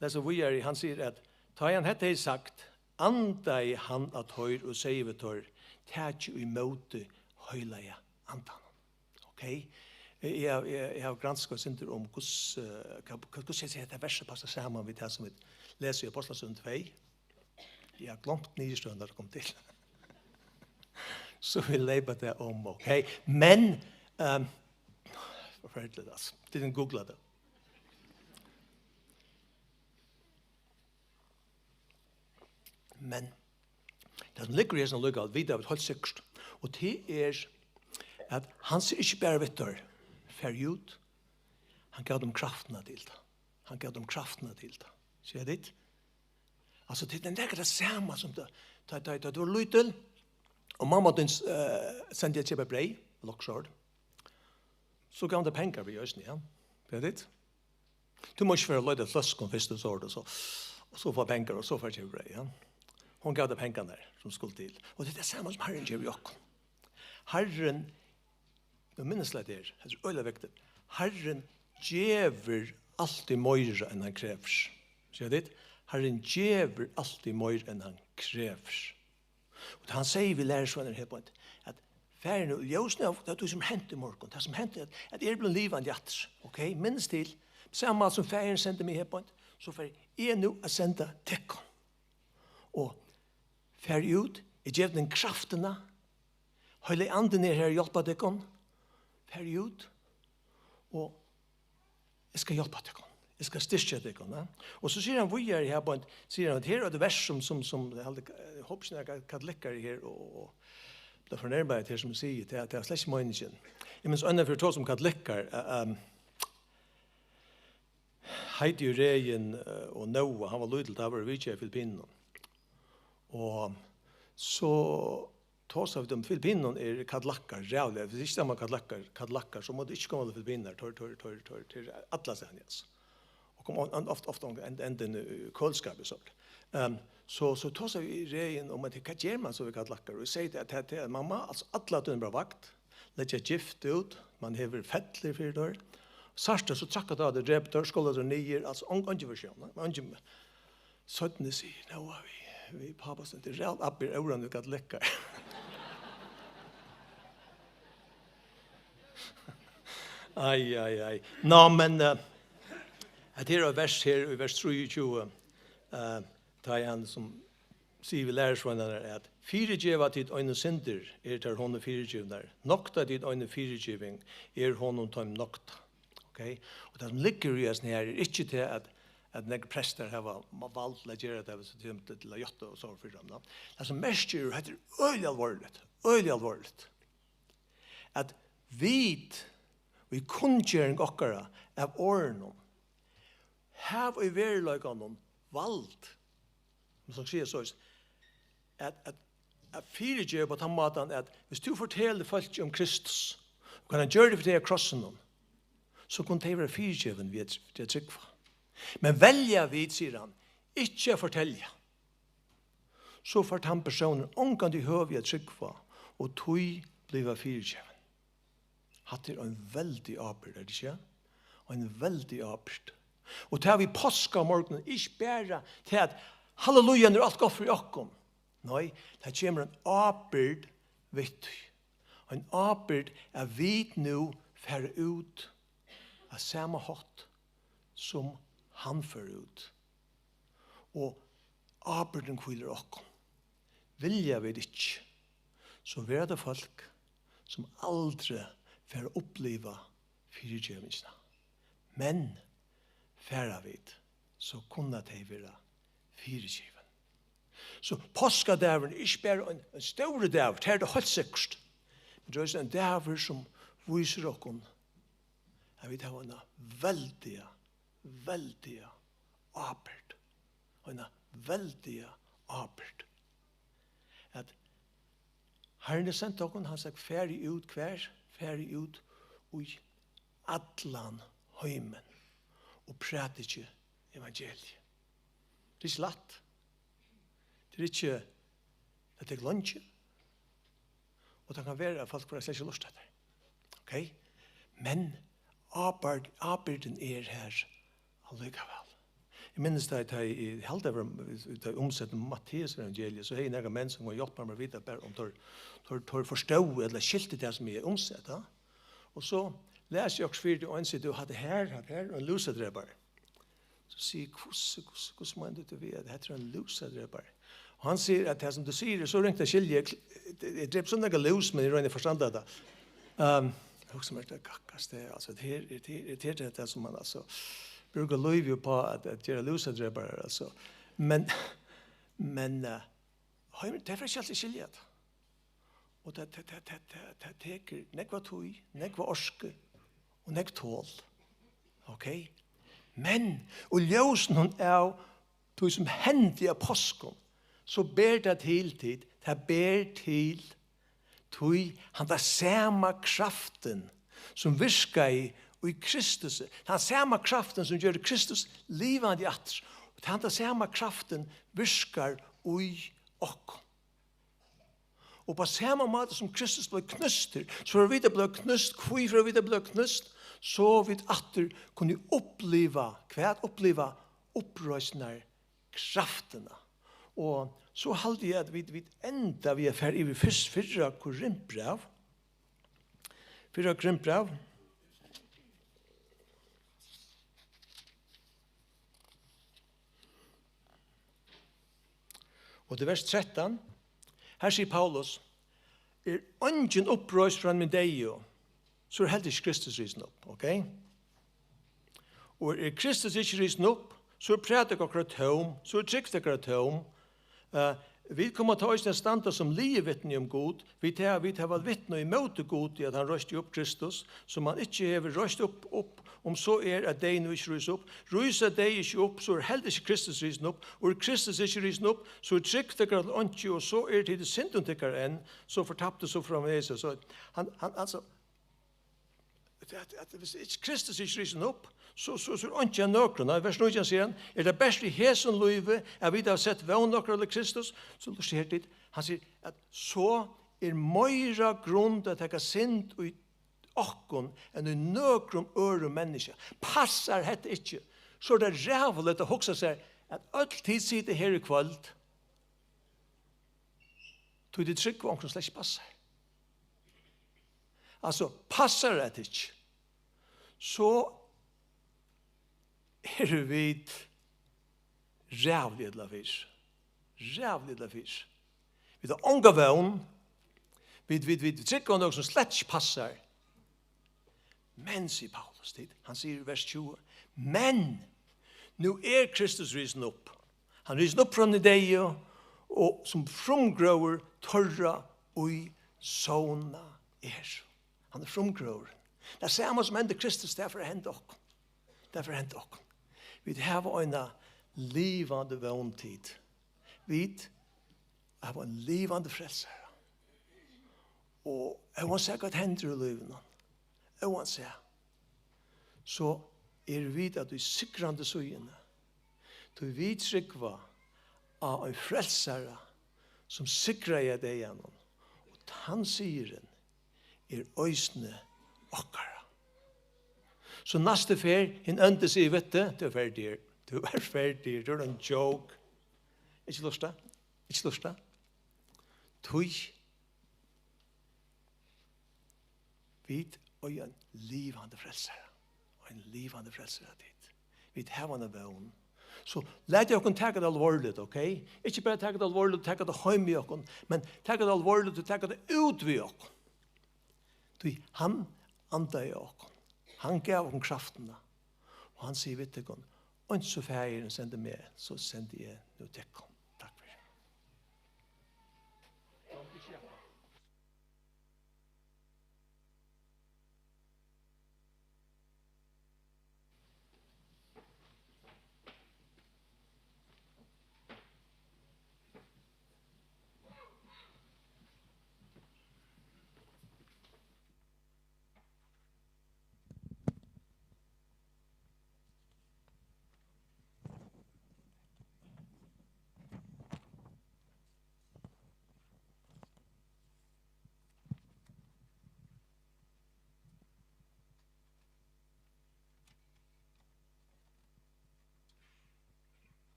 lesa víðari, hann sigur at tá ið hann hetta hevði sagt, andaði hann á teir og segði við teir, takið ímóti heilaga andanum. Ok? Eg, eg, eg, eg havi granskað eitt sindur um hvussu, eh, hva, hva, hvussu hetta versið passar saman við tað sum vit lesa í Ápostlasøguni tvey. Eg havi gloymt niðurstøðuna, tá tað kom til. So vit leypa tað um, ok? Men, ehm, forferdiligt, altso. Tit kunnu googla tað. Men tað sum liggur í hesum allíkavæl, vita vit heilt sikkurt. Og tað er, at hann sigur ikki bara við teir, farið út, hann gav teim kraftina til tað. Hann gav teim kraftina til tað. Síggja tit? Altso, tað er nakað tað sama sum tá, tá, tá, tá tú vart lítil, og mamma tín, eh, sendi teg at keypa breyð, ella okkurt sovorðið. So gav hon tær pengar við eisini, ja. Síggja tit? Tú mást ikki fara at leita eftir fløskum fyrst og sovorðið, og so, og so fáa pengar, og so fara at keypa breyð, ja. Hon gav tær pengarnar, sum skuldi til. Og tað er tað sama sum Harrin ger við okkum. Harrin, nú minnist eg tað her, hetta er øgiliga viktigt. Harrin gevur altíð meira enn hann krevur. Síggja tit? Harrin gevur altíð meira enn hann krevur. Og hann segði við lærisveinarnar her beint, at farið nú, í ljósinum av tað sum henti í morgun, tað sum henti, at, at eg eri blivin livandi aftur, ok? Minnist til, sama sum Faðirin sendi meg her beint, so fari eg nú at senda tykkum. Og farið út, eg gevi tykkum kraftina, Heilagi Andin er her at hjálpa tykkum, farið út, og eg skal hjálpa tykkum. Eg skal styrkja tykkum, ja. Og so sigur hann víðari her, beint, sigur hann, at her er eitt vers sum, sum, sum, eg haldi, eg hopi ikki nakrir katolikkar eru her og, og blíva fornermaðir til, sum eg sigi, tað, tað er slett ikki meiningin. Eg minnist eina ferð eg tosaði um katolikkar, eh, ehm, Heidi og Regin, eh, og Nóa, hann var lítil, tá vóru vit í Filippinunum. Og so tosa vit um, Filippinum er katolakkar, ræðuliga. Viss ikki tað var katolakkar, katolakkar, so máttu ikki koma til Filippinum. Teir, teir, teir, teir, teir eru allastaðni, altso. Og koma ofta, ofta enda, enda í køliskápið, so. Ehm, so, so tosa vit við Regin um, at hvat ger man so við katolakkar? Og eg sigi at, at, at man má, altso, alla tíðina vera á vakt, leggja gift út, man hevur fellir fyri teir. Sært tað, so traðka teir á teg, drepa teir, skolla teir niður, altso, ein-, eingin versjón, eingin. Seinni sigur Nóa við, við pápa sín, tað er ræðuligt, abbi er ógvuliga katolikkar. Ai, ai, ai. Ná, men, eh, hetta er eitt vers her, í vers trýogtjúgu, eh, tá ið hann sum sigur við lærisveinarnar, at fyrigeva tit einum syndir, eru tær honum fyrigivnar, nokta tit einum fyrigeving, er honum teimum noktað. Ok? Og tað sum liggur í hesum her, er ikki tað, at, at nakrir prestar hava ma-, vald til at gera tað, viss tað kemur til, til at játta og so fyri teimum, no? Tað sum merkir, hetta er øgiliga alvorligt, øgiliga alvorligt, at vit, í kunngering okkara av orðunum, hava í veruleikanum vald, um man skal siga soleiðis, at, at, at fyrigeva upp á tann mátan, at viss tú fortelur fólki um Kristus, og hvat hann gjørdi fyri tey á krossinum, so kunnu tey vera fyrigivin við at, við at trúgva. Men velja vit, sigur hann, ikki at fortelja, so fær tann persónurin ongantíð høvi at trúgva, og tí blíva fyrigivin. Hatta er ein veldig ábyrgd, er tað ikki? Ein veldig ábyrgd. Og tað við páskamorgunin, ikki bara tað at, halleluja, nú er alt gott fyri okkum. Nei, tað kemur ein ábyrgd við tí. Ein ábyrgd at vit nú fara út á sama hátt, sum hann fór út. Og ábyrgdin hvílir á okkum. Vilja vit ikki, so verða tað fólk, sum aldri fara at uppliva fyrigevingina. Men fara vit, so kunna tey vera fyrigivin. So páskadagurin er ikki bara ein, ein stórur dagur, tað er tað heilt sikkurt. Men tað er eisini ein dagur, sum vísir okkum, at vit hava eina veldiga, veldiga ábyrgd. Eina veldiga ábyrgd. At Harrin hevur sent okkum, hann segði, farið út hvar? Farið út í allan heimin og prædikið evangeliið. Tað er ikki lætt. Tað er ikki, tað tekur leingi. Og tað kann vera, at fólk fara slett ikki at lurta eftir. Ok? Men ábyrgd, ábyrgdin er her allíkavæl. Eg minnist, tá eg, tá eg, eg haldi, tað var, tá eg umsetti Matteus evangeliið, so hevði eg nakrar menn, sum kundu hjálpa mær at vita bara, um teir, teir, teir forstóðu ella skiltu tað, sum eg umsetti, ja. Og so lesi eg okkurt fyri tey, og ein sigur: "Tú, hatta her, hatta her er ein lúsadrepari." So sigi eg: "Hvussu, hvussu, hvussu meinar tú við, at hetta er ein lúsadrepari?" Og hann sigur, at tað, sum tú sigur, er so ringt at skilja. Eg, eg drepi so nógvar lús, men eg royni at forstanda tað. Ehm, eg hugsi mær, tað gakkast, tað, altso, tað her, tað her, tað her, tað, tað sum man, altso, brúkar lívið upp á at, at gera lúsadreparar, altso. Men, men, eh, heimur, tað fer ikki altíð at skilja tað. Og tað, tað, tað, tað, tað, tað tekur nógva tíð, nógva orku og nógv tol. Ok? Men í ljósinum av tí, sum hendi á páskum, so ber tað til, tit, tað ber til, tí handa sama kraftin, sum virkaði í Kristusi, tann sama kraftin, sum gjørdi Kristus livandi aftur, og handa sama kraftin virkar í okkum. Og á sama máta sum Kristus bleiv knústur, so fyri at vit blíva knúst, hví fyri at vit blíva knúst, so vit aftur kunnu uppliva, hvat uppliva? Uppreisnar kraftina. Og so haldi eg, at vit, vit enda við at fara yvir fyrst, fyrra Korintbræv. Fyrra Korintbræv. Og til vers trettan, her sigur Paulus: "Er eingin uppreist frá hinum deyðu, so er heldur ikki Kristus risin upp", ok? Og er Kristus ikki risin upp, so er prædik okkara tóm, so er trúgv tykkara tóm. Eh, vit koma tá eisini at standa sum lygivitni um Gud, við tað, at vit hava vitnað ímóti Gudi, at hann reisti upp Kristus, sum hann ikki hevur reist upp, upp, um so er, at deyð nú ikki rís upp. Rísa deyð ikki upp, so er heldur ikki Kristus risin upp, og er Kristus ikki risin upp, so er trúgv tykkara til einki, og so eru tit í syndum tykkara enn, so fortaptir, so framvegis. So hann, hann, altso, at, at, at hvis ikki Kristus ikki er risin upp, so, so, so er einki av nøkrum. Nei, vers nítjan sigur hann: "Er tað bert í hesum lívi, at vit hava sett vón okkara til Kristus?" So lurta her, tit. Hann sigur, at so er meira grund at taka synd í okkum enn í nøkrum øðrum menniskja. Passar hetta ikki, so er tað ræðuligt at hugsa sær, at øll tit sita her í kvøld, tí tit trúgva onkrum slett ikki passar. Altso, passar hetta ikki, so eru vit ræðuliga illa fyri. Ræðuliga illa fyri. Vit hava onga vón. Vit, vit, vit, vit trúgva nøkrum sum slett ikki passar. Men, sigur Paulus, tit, hann sigur í vers tjúgu: "Men nú er Kristus risin upp. Hann er risin upp frá hinum deyðu, og sum frumgróður teirra, ið sovnað eru." Hann er frumgróðurin. Tað sama sum hendi Kristus, tað fer at henda okkum. Tað fer at henda okkum. Vit hava eina livandi vón, tit. Vit hava ein livandi frelsara. Og óansæð hvat hendir í lívinum, óansæð, so eru vit á tí sigrandi síðuni. Tí vit trúgva á ein frelsara, sum sigraði deyðanum. Og tann sigurin er eisini okkara. So næstu ferð hin óndi sigur við teg: "Tú ert ferdigur. Tú ert ferdigur. Tú ert ein joke." Ikki lurta. Ikki lurta. Tí vit eiga ein livandi frelsara. Ein livandi frelsara, tit. Vit hava eina vón. So latið okkum taka tað alvorligt, ok? Ikki bara taka tað alvorligt og taka tað heim við okkum, men taka tað alvorligt og taka tað út við okkum. Tí hann andaði í okkum. Hann gav okkum kraftina. Og hann sigur við tykkum: "Eins og Faðirin sendi meg, so sendi eg nú tykkum." Takk fyri.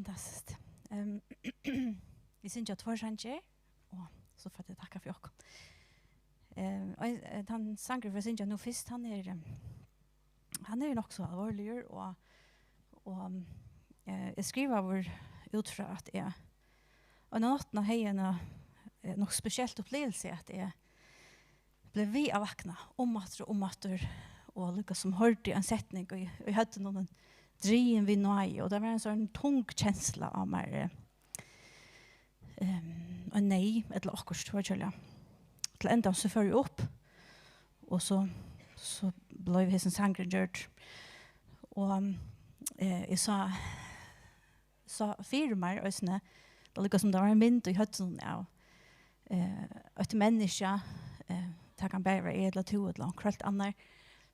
Fantastiskt. Ehm, vit syngja tveir sangir, og so fari eg takka fyri okkum. Ehm, og, eh, tann sangur vit syngja nú fyrst, hann er, ehm, hann er nokk so alvorligur, og, og, eh, er skrivaður út frá at eg, og eina náttina hevði eg eina, eh, nokk spesielt upplivelse, at eg bleiv við at vakna um aftur og um aftur, og líka sum hoyrdi ein setning í, í høvdinum, drigin við náði, og tað var ein sånn tung kensla á mær, eh, ehm, ein neyð ella okkurt, var ikki øgiliga. Til endan so fór eg upp, og so, so bleiv hesin sangurin gjørdur. Og, eh, eg sá, sá fyri mær eisini, tað líka sum tað var ein mynd í høvdinum av, eh, eitt menniskja, eh, tað kann bæði vera eg ella tú ella onkur heilt annar,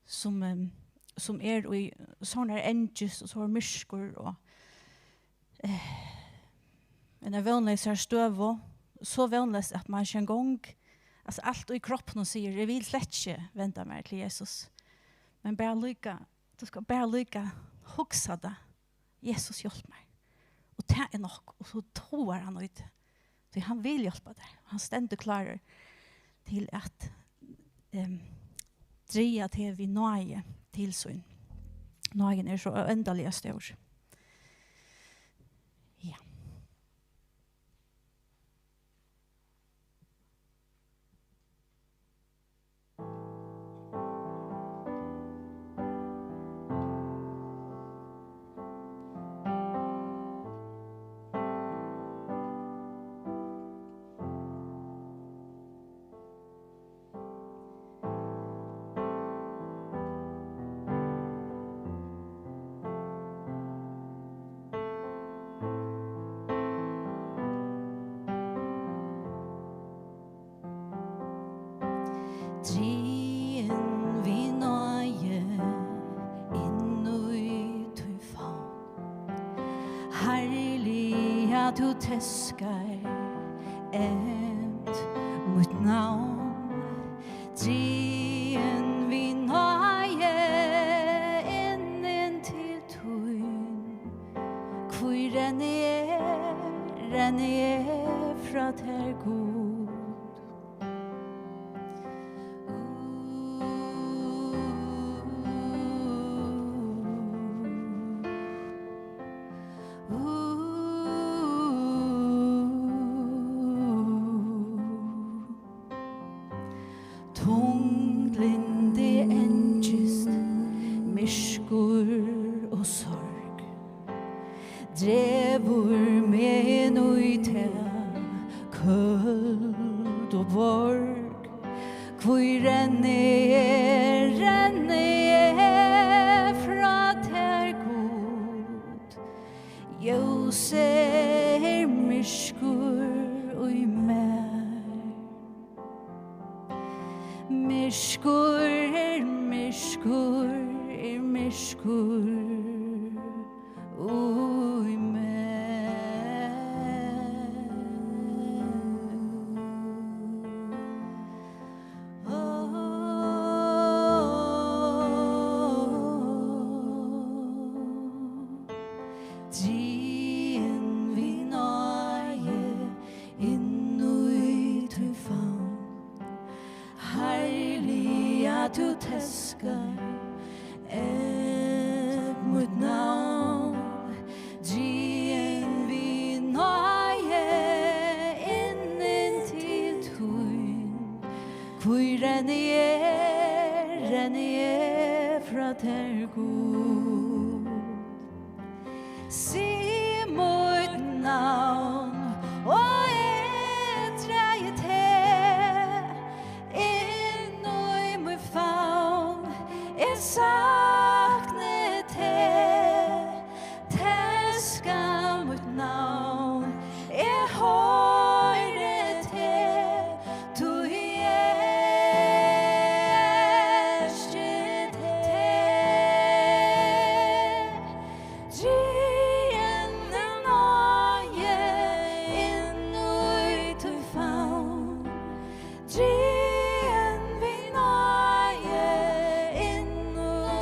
sum, ehm, sum er í sovorðnari angist og sovorðnum myrkum og, eh, eini vónleysari støðu, so vónleyst at mann ikki eingong, altso, alt í kroppinum sigur: "Eg vil slett ikki venda mær til Jesus." Men bara líka, tú skalt bara líka hugsa tað: "Jesus, hjálp mær." Og tað er nokk, og so togar hann í teg. Tí hann vil hjálpa tær. Hann stendur klárur til at, ehm, draga teg við náði til sín. Náðin er so óendaliga stór. Ja. Drigin við náði inn í tín favn. Harðliga tú teskar at mítt navn. Drigin við náði inn, inn til tín. Hví renni eg, renni eg frá tær, Gud? Tunglyndi, angist, myrkur og sorg dregur meg inn í tað, køld og borg. Hví renni eg, renni eg frá tær, Gud? Ljósið er myrkur í mær. Myrkur er, myrkur er myrkur í mær. Drigin við náði inn í tín favn. Harðliga tú teskar at mítt navn. Drigin við náði inn, inn til tín. Hví renni eg, renni eg frá tær, Gud? Sig mítt navn og eg dragi teg inn í mín favn. Eg sakni teg, teska mítt navn. Eg hoyri teg, tí eg elski teg. Drigin við náði inn í tín favn. Drigin við náði inn í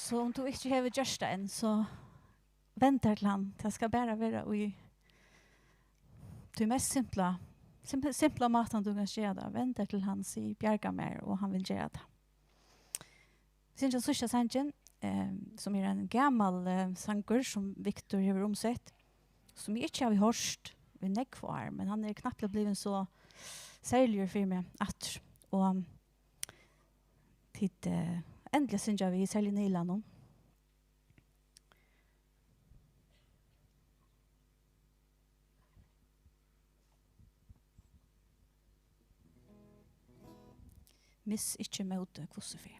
So um tú ikki hevur gjørt tað enn, so vend tær til hann. Tað skal bara vera í tí mest simpla, simp-, simpla mátan, tú kanst gera tað. Vend tær til hann, sig: "Bjarga mær," og hann vil gera tað. Syngja síðsta sangin, eh, sum er ein gamal, eh, sangur sum Victor hevur umsett, sum eg ikki havi hoyrt í nógv ár, men hann er knappliga blivin so serligur fyri meg aftur. Og tit, eh, endiliga syngja við, serliga Nila nú. Miss ikki mótið, hvussu fer.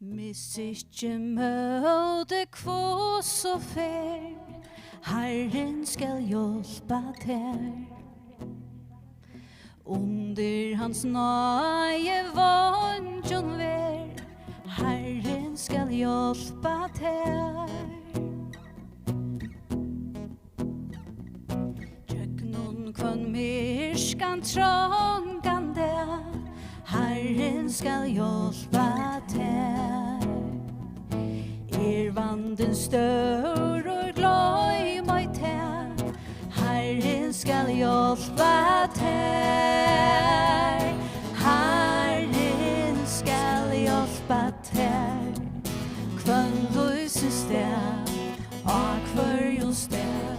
Miss ikki mótið, hvussu fer, Harrin skal hjálpa tær. Undir hans náði veingjum ver, Harrin skal hjálpa tær. Gjøgnum hvønn myrkan, trongan dag, Harrin skal hjálpa tær. Er vandin stórur, gloym ei tað, Harrin skal hjálpa tær. Harrin skal hjálpa tær. Hvønn lívsins dag, á hvørjum stað,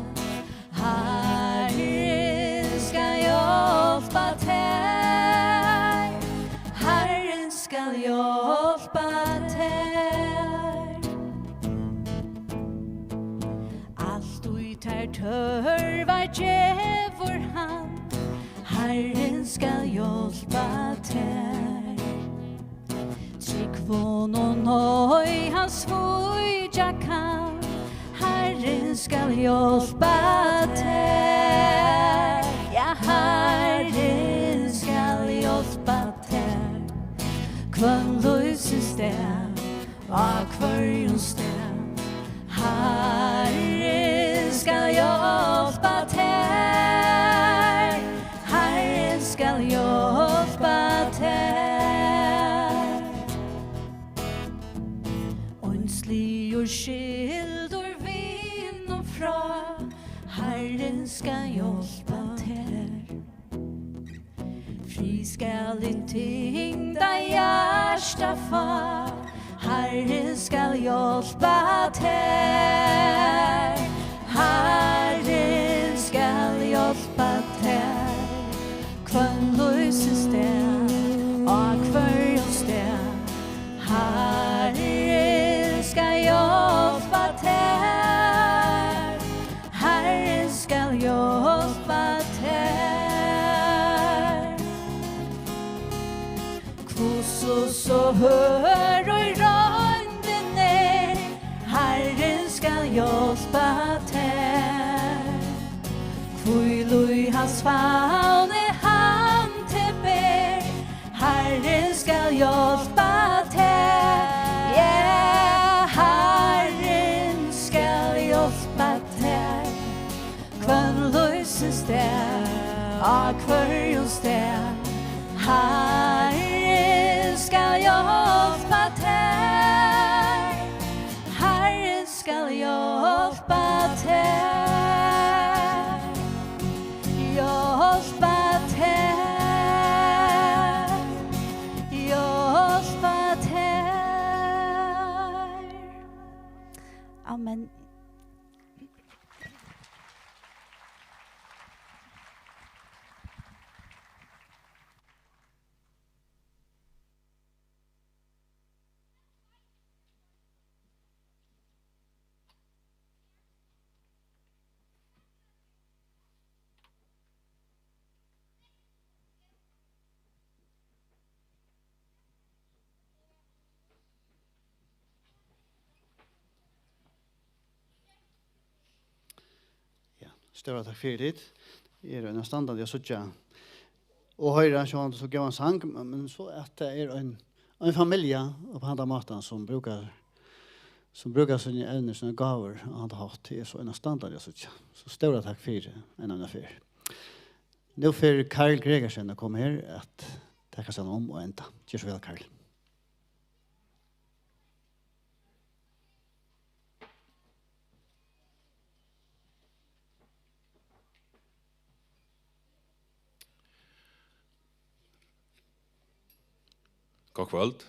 Harrin skal hjálpa tær. Harrin skal hjálpa tær. Alt, ið tær tørvar, gevur hann, Harrin skal hjálpa tær. Trúgv honum, ei hann svíkja kann, Harrin skal hjálpa tær. Ja, Harrin skal hjálpa tær. Hvønn lívsins dag, á hvørjum stað, Harrin skal hjálpa tær. Harrin skal hjálpa tær. Einsligur, skildur vinum frá, Harrin skal hjálpa tær. Frið skal hitt tyngda hjarta fá, Harrin skal hjálpa tær. Harrin skal hjálpa tær. Hvønn lívsins dag, á hvørjum stað, Harrin skal hjálpa tær. Harrin skal hjálpa tær. Hvussu so hørð royndin er, Harrin skal hjálpa tær. Hvíl í hans favni, hann teg ber, Harrin skal hjálpa tær. Ja, Harrin skal hjálpa tær. Hvønn lívsins dag, á hvørjum stað, Harrin skal hjálpa tær. Harrin skal hjálpa tær. Hjálpa tær. Hjálpa tær. Amen. Ja, stóra takk fyri tit. Eg eri einastandandi at síggja og hoyra, sjálvandi so góðan sang, men, men so at tað er ein, ein familja á handan mátan sum brúkar, sum brúkar síni evnir, sínar gávur á handan hátt. Tað er so einastandandi at síggja. So stóra takk fyri enn eina ferð. Nú fer Karl Gregersen at koma her at taka seg um og enda. Ger so væl, Karl. Gott kvøld.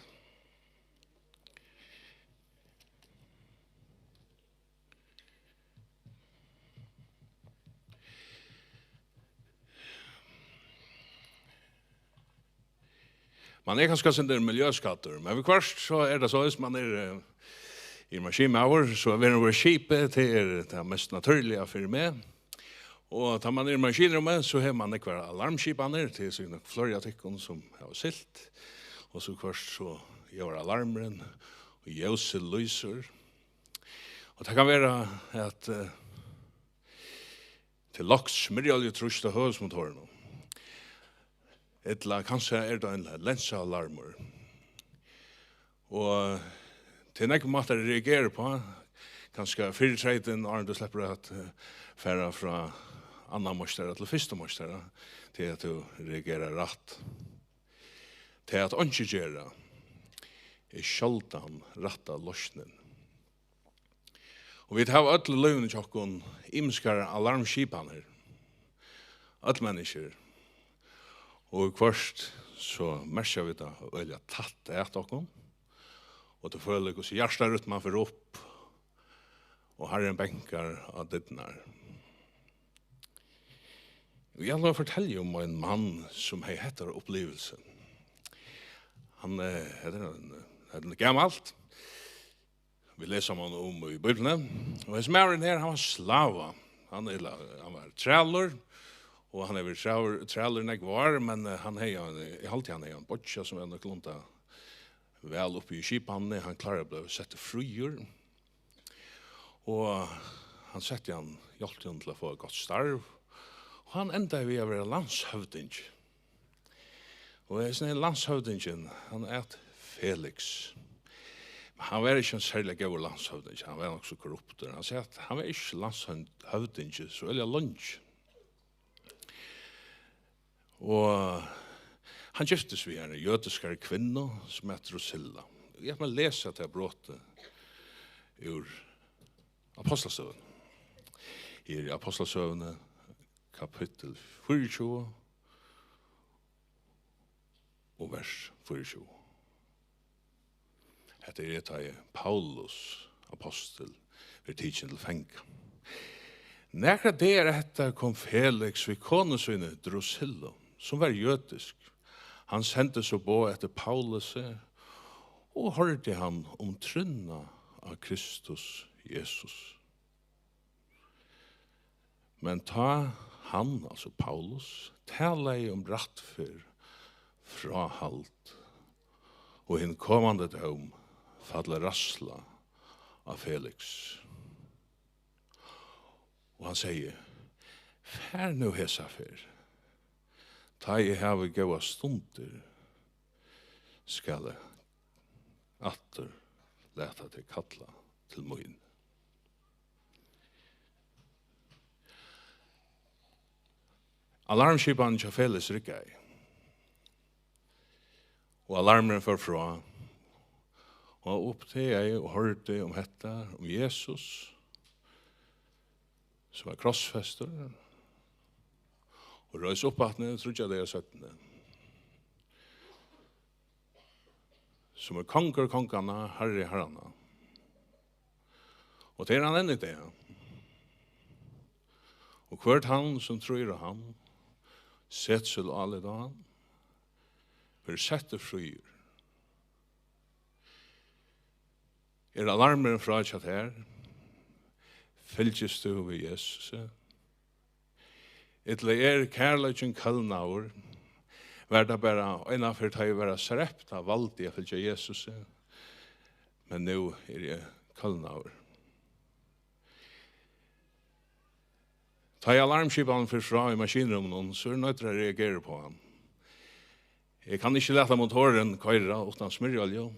Man er kanska sindur miljøskaddur, men viðhvørt so er tað soleiðis, man er, eh, er maskinmaður, so at vera við skipi, tað er tað mest natúrliga fyri meg. Og tá man er í maskinrúmi, so hevur man nógvar alarmskipanir, tað eru sikkurt fleiri av tykkum sum hava siglt, og so hvørt so ljóðar alarmurin, og ljósið lýsir. Og tað kann vera at, eh, til loks smyrjioljutrýst á høvuðsmotorinum. Ella kanska er tað ein lensaalarmur. Og tað eru nógvir mátar at reagera uppá. Kanska fyrri treytin, áðrenn tú sleppur at, eh, fara frá annan meistara til fyrsta meistara, tað er at tú reagerar rætt. Tað at einki gera er sjáldan rætta loysnin. Og vit hava øll í lívinum hjá okkum ymiskar alarmskipanir. Øll menniskjur. Og viðhvørt so merkja vit tað øgiliga tætt at okkum. Og tú følir, hvussu hjartarytman fer upp, og Harrin bankar á dyrnar. Og eg ætli at fortelja um ein mann, sum hevði hetta upplivilsi. Hann, eh, hetta er ein, hetta er gamalt. Vit lesa um hann um í Bíbliuni. Og hesin maðurin her, hann var slava. Hann, ella, hann var trælur, og hann hevur verið trælur, trælur í nógv ár, men, eh, hann hevði ein, eg haldi, hann hevði ein beiggja, sum var nøkulunda væl uppi í skipanini. Hann kláraði at blíva settur fríur. Og hann setti hann, hjálpti honum til at fáa eitt gott starv. Og hann endaði við at vera landshøvdingi. Og hesin her landshøvdingin, hann æt Felix. Men hann var ikki ein serliga góður landshøvdingi, hann var nokk so korruptur. Hann segði, at hann var ikki landshøvdingi so øgiliga leingi. Og hann giftist við eini jødiskari kvinnu, sum æt Drusilla. Eg ætli mær at lesa tað brotið úr Ápostlasøguni. Her í Ápostlasøguni, kapittul fýraogtjúgu og vers fýraogtjúgu. Hetta er, tá ið Paulus ápostul verður tikin til fanga. Nakrar dagar eftir kom Felix við konu síni Drusillu, sum var jødisk. Hann sendi so boð eftir Paulusi og hoyrdi hann um trúnna á Kristus Jesus. Men tá hann, altso Paulus, talaði um rættferð, fráhald og hin komandi dóm, fall ræðsla á Felix. Og hann segði: Far nú hesa ferð, tá eg havi góðar stundir, skal eg aftur lata teg kalla til mín. Alarmskipanin hjá Felix riggaði, og alarmurin fór frá, og hann uppdagaði og hoyrdi um hetta, um Jesus, sum var krossfestur og reis upp aftur tríggjar dagar seinni, sum er kongur konganna, harri harranna. Og tað er hann enn í dag. Og hvør tann, sum trýr á hann, setir sítt álit á hann, verður settur fríur. Er alarmurin frá hjá tær? Fylgist tú við Jesusi? Ella er kærleikin kólnaður? Var tað bara einaferð, tá eg var á srepp, tá valdi eg at fylgja Jesusi, men nú eri eg kólnaður? Tá ið alarmskipanin fer frá í maskinrúminum, so eri eg noyddur at reagera uppá hann. Eg kann ikki lata motorin koyra uttan smyrjiolju,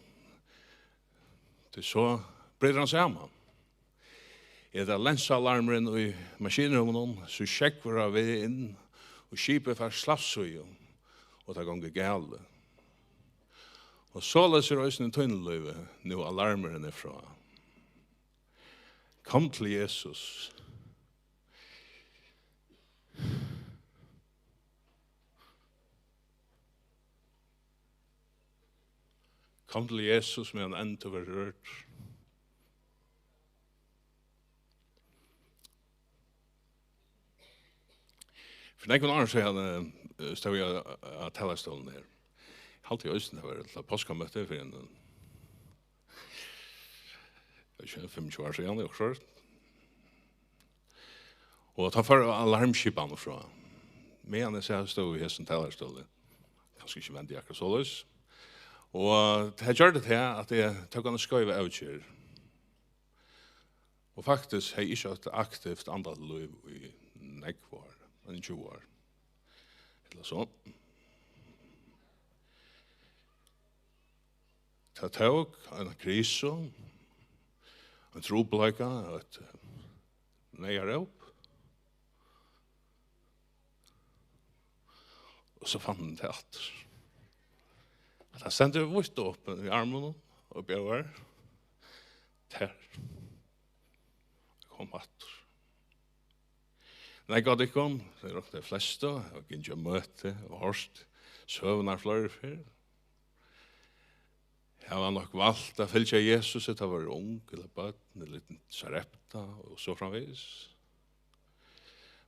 tí so brýtur hann saman. Er tað lensaalarmurin í maskinrúminum, so sjógvar á veg inn, og skipið fær slappsíðu, og tað gongur galið. Og soleiðis er eisini í tínum lívi, nú alarmurin er frá. Kom til Jesus. Kom til Jesus, meðan enn tú verður rørdur. Fyri nakrar áir síðan, eh, stóð eg á, á talarstólin her. Eg haldi eisini, tað var til páskamøti fyri ein, eh, tað er ikki fimmogtjúgu ár síðan, eg okkurt. Og tá fór alarmskipanin frá. Meðan eg sat, stóð í hesum talarastóli. Kanska ikki vendi akkurát soleiðis. Og tað gjørdi tað, at eg tók eina skeiva avgerð. Og faktiskt hevði eg ikki átt aktivt andligt lív í nógv ár, ein tjúgu ár. Ella so. Tað tók eina krisu, ein trupulleika, eitt neyðaróp. Og so fann hann tað aftur. At hann stendur vítt opin í armunum og bjóðar. Tað kom aftur. Nei, gott ikki, tað er nokk tey flestu, eg havi gingið á møti og hoyrt søgurnar fleiri ferð. Hava nokk valt at fylgja Jesus, tá vóru ung, ella børn, ella lítið sarepta, og so framvegis.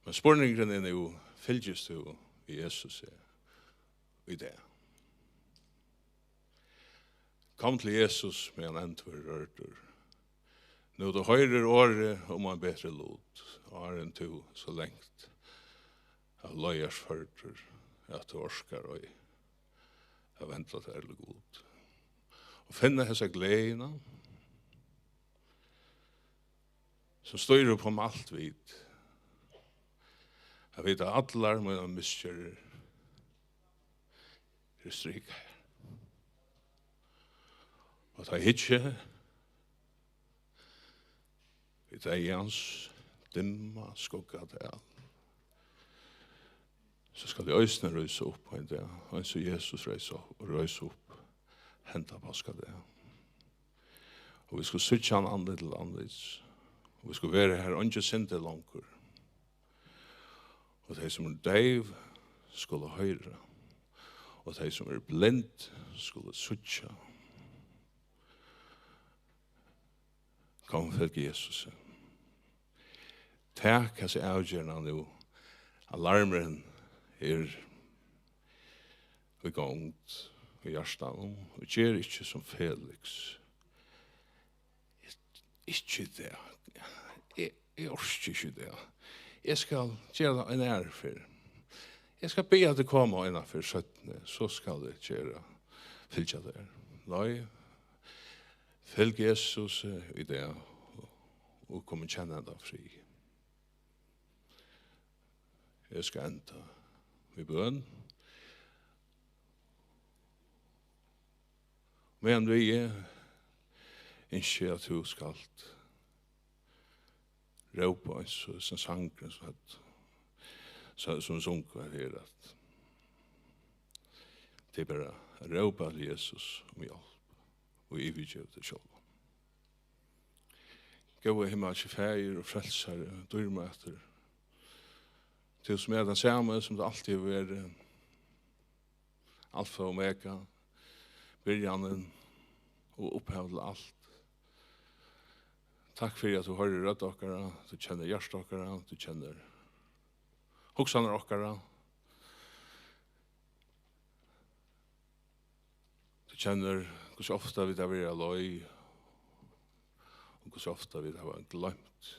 Men spurningurin er nú, fylgist tú við Jesusi í dag? Kom til Jesus, meðan enn tú ert rørdur. Nú tú hoyrir orðið um ein betri lut, áðrenn tú so langt av leið ert førdur, at tú orkar ei at venda tær til Gud. Og finna hesa gleðina, sum stýrir upp um alt vit. At vita, at allar mínar misgerðir eru strikaðar. Og tá eg hyggi í deyðans dimma skuggadal, so skal eg eisini rísa upp ein dag, eins og Jesus reis upp, reis upp henda páskadag. Og vit skulu síggja hann andlit til andlits. Og vit skulu vera har eingin synd er longur. Og tey, sum eru deyv, skulu hoyra. Og tey, sum eru blind, skulu síggja. Kom, fylg Jesusi. Tak hesa avgerðina nú. Alarmurin er í gongd í hjartanum, og ger ikki sum Felix. Ikki í dag. Eg, eg orki ikki í dag. Eg skal gera tað eina aðru ferð. Eg skal biðja teg koma eina ferð seinni, so skal eg gera, fylgja tær. Nei, fylg Jesus, eh, í dag, og kom og kenn hendan frið. Eg skal enda við bøn. Meðan við eg ynski, at tú skalt rópa eins og sum sangurin, sum, sum, sum sungu her, at tað er bara at rópa til Jesus um hjálp og yvirgeva teg sjálvan. Góði himmalski Faðir og Frelsari, dýrmætur, tú sum ert tann sami sum tú altíð hevur verið, Alfa og Omega, byrjanin og upphav til alt. Takk fyri, at tú hoyrir rødd okkara, tú kennir hjarta okkara, tú kennir hugsanir okkara. Tú kennir, hvussu ofta vit hava verið á leið, og hvussu ofta vit hava gloymt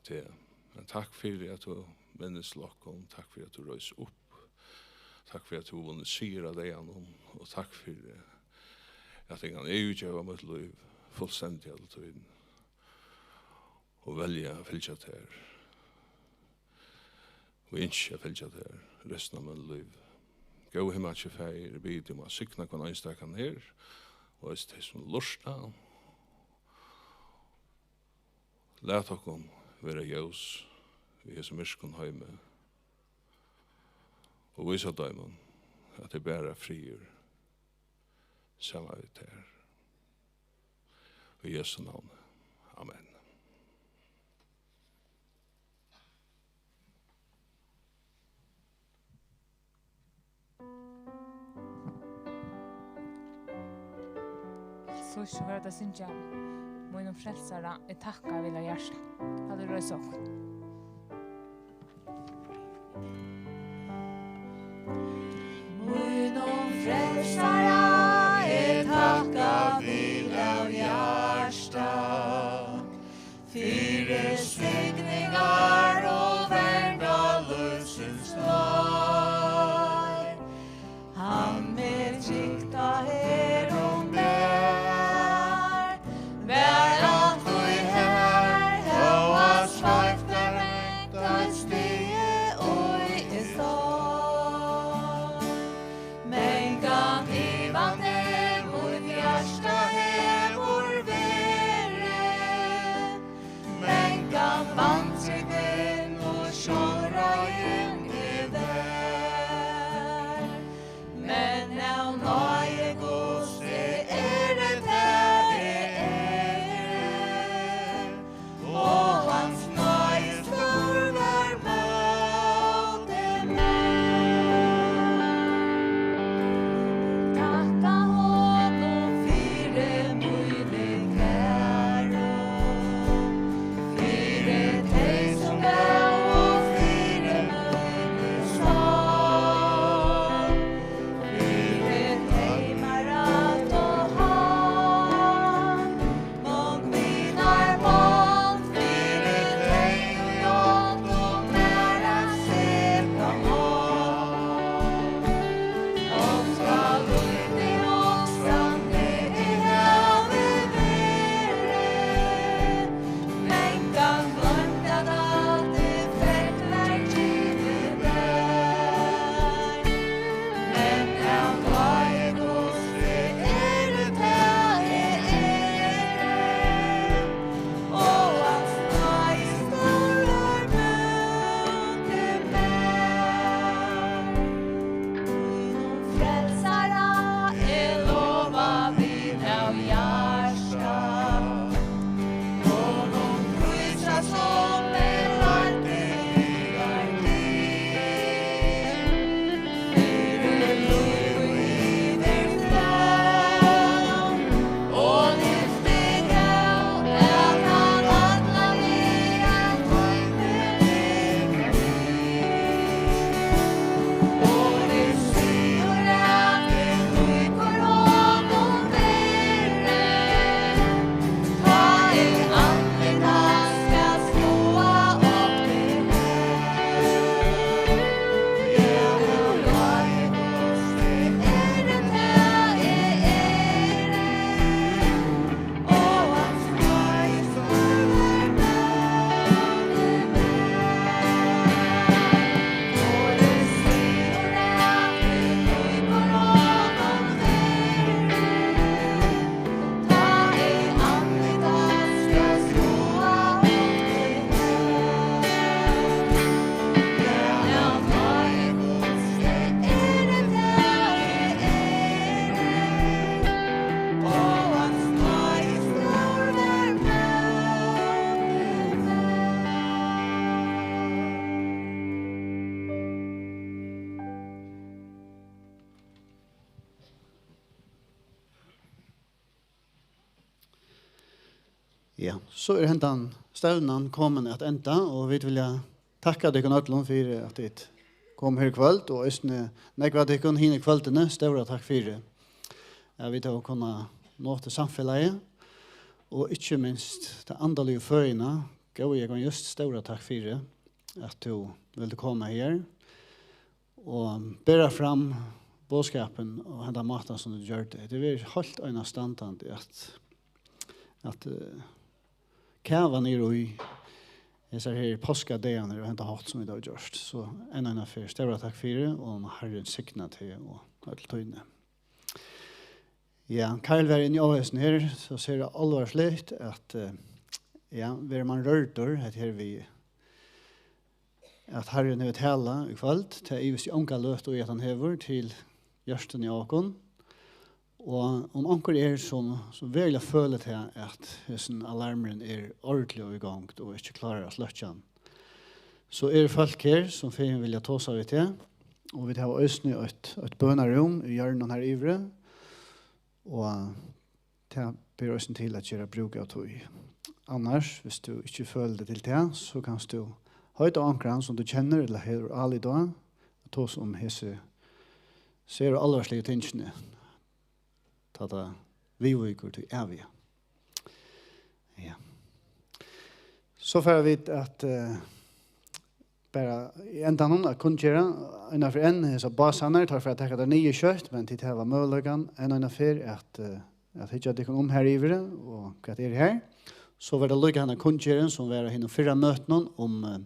teg. Men takk fyri, at tú minnist til okkum. Takk fyri, at tú reis upp. Takk fyri, at tú vunnur sigur á deyðanum. Og takk fyri, at eg kann yvirgeva mítt lív fullstendiga til tín og velja at fylgja tær. Og ynski at fylgja tær restina av mínum lívi. Góði himmalski Faðir, eg biði teg um at signa hvønn einstakan her, og eisini tey, sum lurta. Lat okkum vera ljós í hesum myrkum heimi, og vísa teimum, at tað er bara friður saman við tær. Í Jesu navni. Amen. So, so var tað at syngja: Mínum frelsara, eg takka vil av hjarta. Lat okkum reisa okkum. Mínum frelsara, eg takka vil av hjarta, fyri signingar og vernda lívsins leið. Hann er trygt á herðum ber, var altíð har, hóast skeivt er vent, eitt stigi, ið eg stóð. Mangan ivandi mítt hjarta hevur verið, mangan vantrúgvin og sjálvráðin eg var. Men av náði Guds eg eri tað, eg eri, og hans náði stór var móti mær. Takka honum fyri míni kæru, fyri tey sum góvu, fyri míni sorg, fyri tey mær rætt og hann. Mong vinar mong fyri tey, ið áttu mær at seta mong. Ofta lítið og sannur eg havi verið, mangan gloymd, at alt eg fekk var givið mær. Men av náði Guds eg eri tað, eg eri, og hans náði stór var móti mær. Mínum frelsara eg lova vil av hjarta, honum prísa sum eg leiddi higar til. Fyri lív yvir flóð og lyfti góð, at hann allan er ein heimur. Og eg sigi, at eg líkur honum verri, tá eg andlit hans skal skoða upp til her. Ja, nú lái Guds, eg eri tað, eg eri. Ja, so er hendan stevnan komin at enda, og vit vilja takka tykkum øllum fyri, at tit komu her í kvøld, og eisini nógv av tykkum hini kvøldini. Stóra takk fyri, at vit hava kunnað notið samfelagið, og ikki minst ta andaligu føðina. Góði Jógvan Just, stóra takk fyri, at tú vildi koma her og bera fram boðskapin á henda mátan, sum tú gjørdi. Hetta er heilt einastandandi at, at, eh, kava niður í hesar her páskadagarnar á henda hátt, sum vit hava gjørt. So enn eina ferð, stóra takk fyri, og Harrin signa teg og øll tíni. Ja, Karl var inni á hesum her, so sera álvarsligt at, eh, ja, verður mann rørdur, hetta her við, at Harrin hevur talað í kvøld, tað ivist eg onga løtu í, at hann hevur, til hjørtuni á okkum. Og um onkur er, sum, sum veruliga følir til, at hesin alarmurin er ordiliga í gongd og ikki klárar at sløkkja hann, so eru fólk her, sum fegin vilja tosa við teg. Og vit hava eisini eitt, eitt bønarúm í hjørninum her yviri. Og tað ber eisini til at gera brúk av tí. Annars, viss tú ikki følir teg til tað, so kanst tú heita á onkran, sum tú kennir ella hevur álit á, at tosa um hesi sera álvarsligu tingini, tá tað viðvíkur tí æviga. Ja. So fara vit at, eh, bara í endanum at kunngera eina ferð enn hesar básarnar, teir fara at taka tær niður skjótt, men tit hava møguleikan enn eina ferð at, eh, at hyggja tykkum um her yviri, og hvat er her. So verður líka hana kunngerðin, sum var á hinum fyrra møtinum um, eh,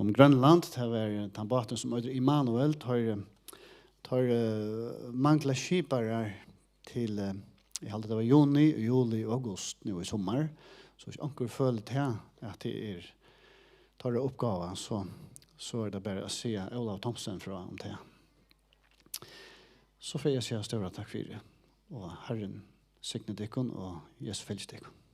um Grønland. Tað var, eh, tann báturin, sum eitur Immanuel. Teir, eh, teir, eh, mangla skiparar til, eh, eg haldi, tað var juni, juli og august nú í summar. So hvis onkur følir tað, at tað er teirra uppgáva, so, so er tað bara at siga Ólav Thomsen frá um tað. So fari eg at siga stóra takk fyri, og Harrin signi tykkum, og Jesus fylgi tykkum.